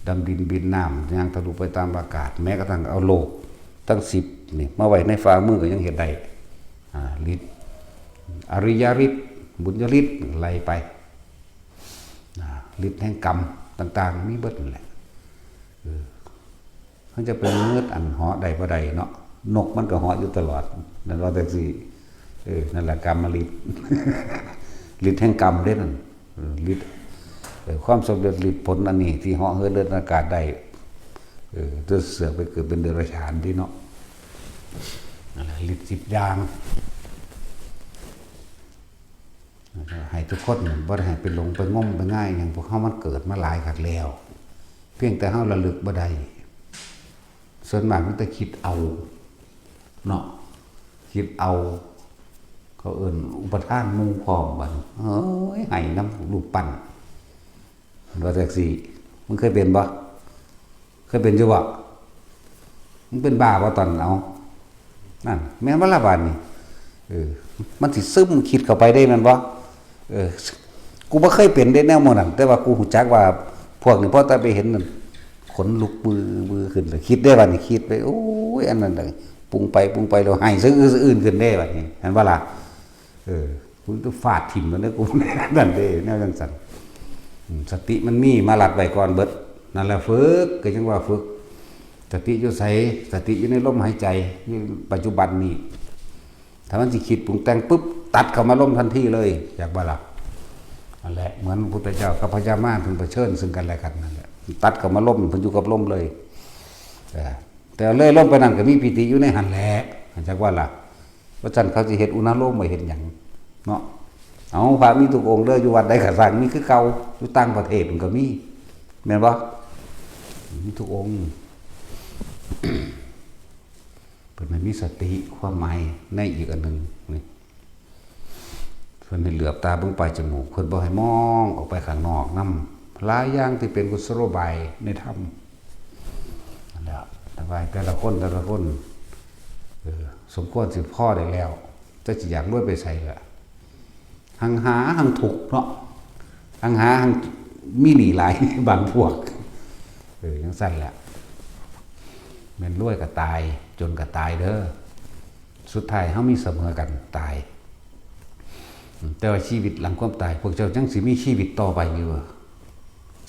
ดำดินบินน้ำ ย่างทะลุไปตามอากาศ แม้กระทั่งเอาโลกทั้งสิบนี่มาไว้ในฝ่ามือก็ยังเฮ็ดได้ อ่า ฤทธิ์ อริยฤทธิ์ บุญญาฤทธิ์ ไล่ไป อ่า ฤทธิ์แห่งกรรมต่างๆ มีเบิดนั่นแหละ เออ มันจะเป็นมนุษย์อันเหาะได้บ่ได้เนาะ นกมันก็เหาะอยู่ตลอด นั่นว่าจั่งซี้ เออ นั่นแหละกรรมฤทธิ์ ฤทธิ์แห่งกรรมเด้นั่น เออ ฤทธิ์ เออ ความสำเร็จฤทธิ์ผลอันนี้ที่เหาะเหินเดินอากาศได้ เออ ตัวเสือไปเกิดเป็นเดรัจฉานที่เนาะ นั่นแหละฤทธิ์สิบอย่าง ให้ทุกคนบ่ได้ให้ไปหลงไปงมไปง่ายหยัง พวกเฮามันเกิดมาหลายคักแล้ว เพียงแต่เฮาระลึกบ่ได้ ส่วนมากมันแต่คิดเอา เนาะ คิดเอา เขาเอิ้นอุปทานหมู่พร้อมบัดนี้ เฮ้ย ให้นำรูปปั้น ว่าจั่งซี้ มึงเคยเป็นบ่ เคยเป็นอยู่บ่ มึงเป็นบ้าบ่ตอน เอา นั่น แม่นบ่ล่ะบาดนี้ เออ มันสิซึมคิดเข้าไปเด้ แม่นบ่ เออ กูบ่เคยเป็นเด้แนวหมู่นั้น แต่ว่ากูรู้จักว่าพวกนี้ พอแต่ไปเห็นนั่น ขนลุกวือวือขึ้นเลย คิดได้บาดนี้ คิดไป โอ้ย อันนั้นเลย ปรุงไปปรุงไป แล้วให้สะอื้นสะอื้นขึ้นเด้บาดนี้ แม่นบ่ล่ะ เออ กูต้องฟาดถิ่มมันเด้อ กู นั่นเด้ แนวจั่งซั้น อืม สติมันมีมาลัดไว้ก่อนเบิด นั่นแหละฝึก ก็จั่งว่าฝึก สติอยู่ไส สติอยู่ในลมหายใจ อยู่ปัจจุบันนี้ ถ้ามันสิคิดปรุงแต่งปุ๊บ ตัดเข้ามาลมทันทีเลย อยากบ่ล่ะ นั่นแหละ เหมือนพระพุทธเจ้ากับพญามารเพิ่นเผชิญซึ่งกันและกันนั่นแหละ ตัดเข้ามาลม เพิ่นอยู่กับลมเลย เออ แต่เลยลมไปนั่นก็มีปีติอยู่ในหั่นแหละ จักว่าล่ะ ว่าซั่นเขาสิเฮ็ดอุณาโลมไว้เฮ็ดหยังเนาะ เอา พระมีทุกองค์เด้อ อยู่วัดใดก็ซ่าง มีคือเก่า อยู่ต่างประเทศมันก็มี แม่นบ่ มีทุกองค์ เพิ่นให้มีสติ ความหมายในอีกอันหนึ่งนี่ เพิ่นให้เหลือบตาเบิ่งปลายจมูก เพิ่นบ่ให้มองออกไปข้างนอกนำ หลายอย่างที่เป็นกุศโลบายในธรรม นั่นแหละ แต่ว่าแต่ละคน แต่ละคน เออ สมควรสิพอได้แล้ว แต่สิอยากรวยไปไสล่ะ หังหาหังทุกข์เนาะ หังหาหังมีหนี้หลาย บางพวก เออ จั่งซั้นแหละ แม่นรวยก็ตาย จนก็ตายเด้อ สุดท้ายเฮามีเสมอกัน ตาย อืม แต่ว่าชีวิตหลังความตาย พวกเจ้ายังสิมีชีวิตต่อไปอยู่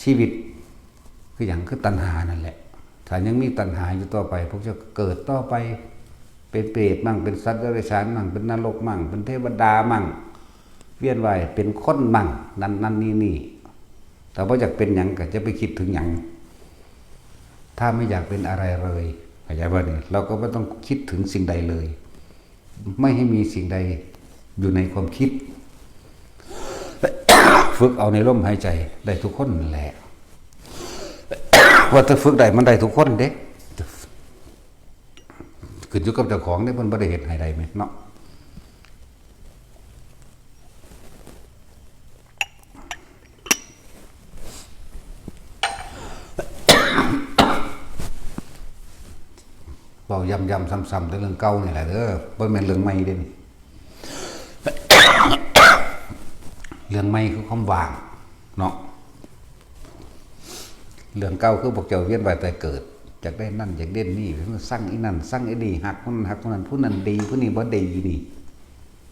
ชีวิตคือหยัง คือตัณหานั่นแหละ ถ้ายังมีตัณหาอยู่ต่อไป พวกเจ้าก็เกิดต่อไป เป็นเปรตมั่ง เป็นสัตว์เดรัจฉานมั่ง เป็นนรกมั่ง เป็นเทวดามั่ง เวียนว่ายเป็นคนมั่ง นั่นนั่นนี่นี่ ถ้าบ่อยากเป็นหยังก็อย่าไปคิดถึงหยัง ถ้าไม่อยากเป็นอะไรเลย เข้าใจบ่นี่ เราก็ไม่ต้องคิดถึงสิ่งใดเลย ไม่ให้มีสิ่งใดอยู่ในความคิด ฝึกเอาในลมหายใจได้ทุกคนนั่นแหละ ว่าถ้าฝึกได้มันได้ทุกคนเด้ ขึ้นอยู่กับเจ้าของเด้ เพิ่นบ่ได้เฮ็ดให้ได้แม่นเนาะ เว้าย้ำๆ ซ้ำๆ แต่เรื่องเก่านี่แหละเด้อ บ่แม่นเรื่องใหม่เด้นี่ เรื่องใหม่คือความว่างเนาะ เรื่องเก่าคือพวกเจ้าเวียนว่ายตายเกิด อยากได้นั่น อยากได้นี่ ซังอีนั่น ซังอีนี่ ฮักคนนั้น ฮักคนนั้น ผู้นั้นดี ผู้นี้บ่ดีนี่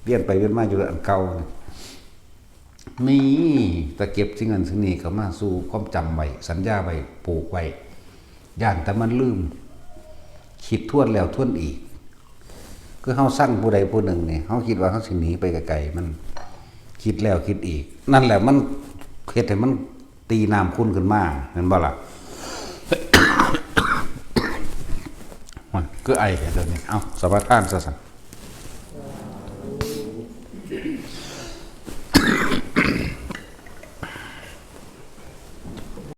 เวียนไปเวียนมาอยู่อันเก่านี่ นี่ ตะเก็บสิ่งนั้นสิ่งนี้เข้ามาสู่ความจำไว้ สัญญาไว้ ผูกไว้ ย้านแต่มันลืม คิดทวนแล้วทวนอีก คือเฮาซังผู้ใดผู้หนึ่งนี่ เฮาคิดว่าเฮาสิหนีไปไกลๆ มัน คิดแล้วคิดอีก นั่นแหละมันเฮ็ดให้มันตีน้ำขุ่นขึ้นมา แม่นบ่ล่ะ มันคือไอแท้เดี๋ยวนี้ เอ้า สมาทานซะซั่น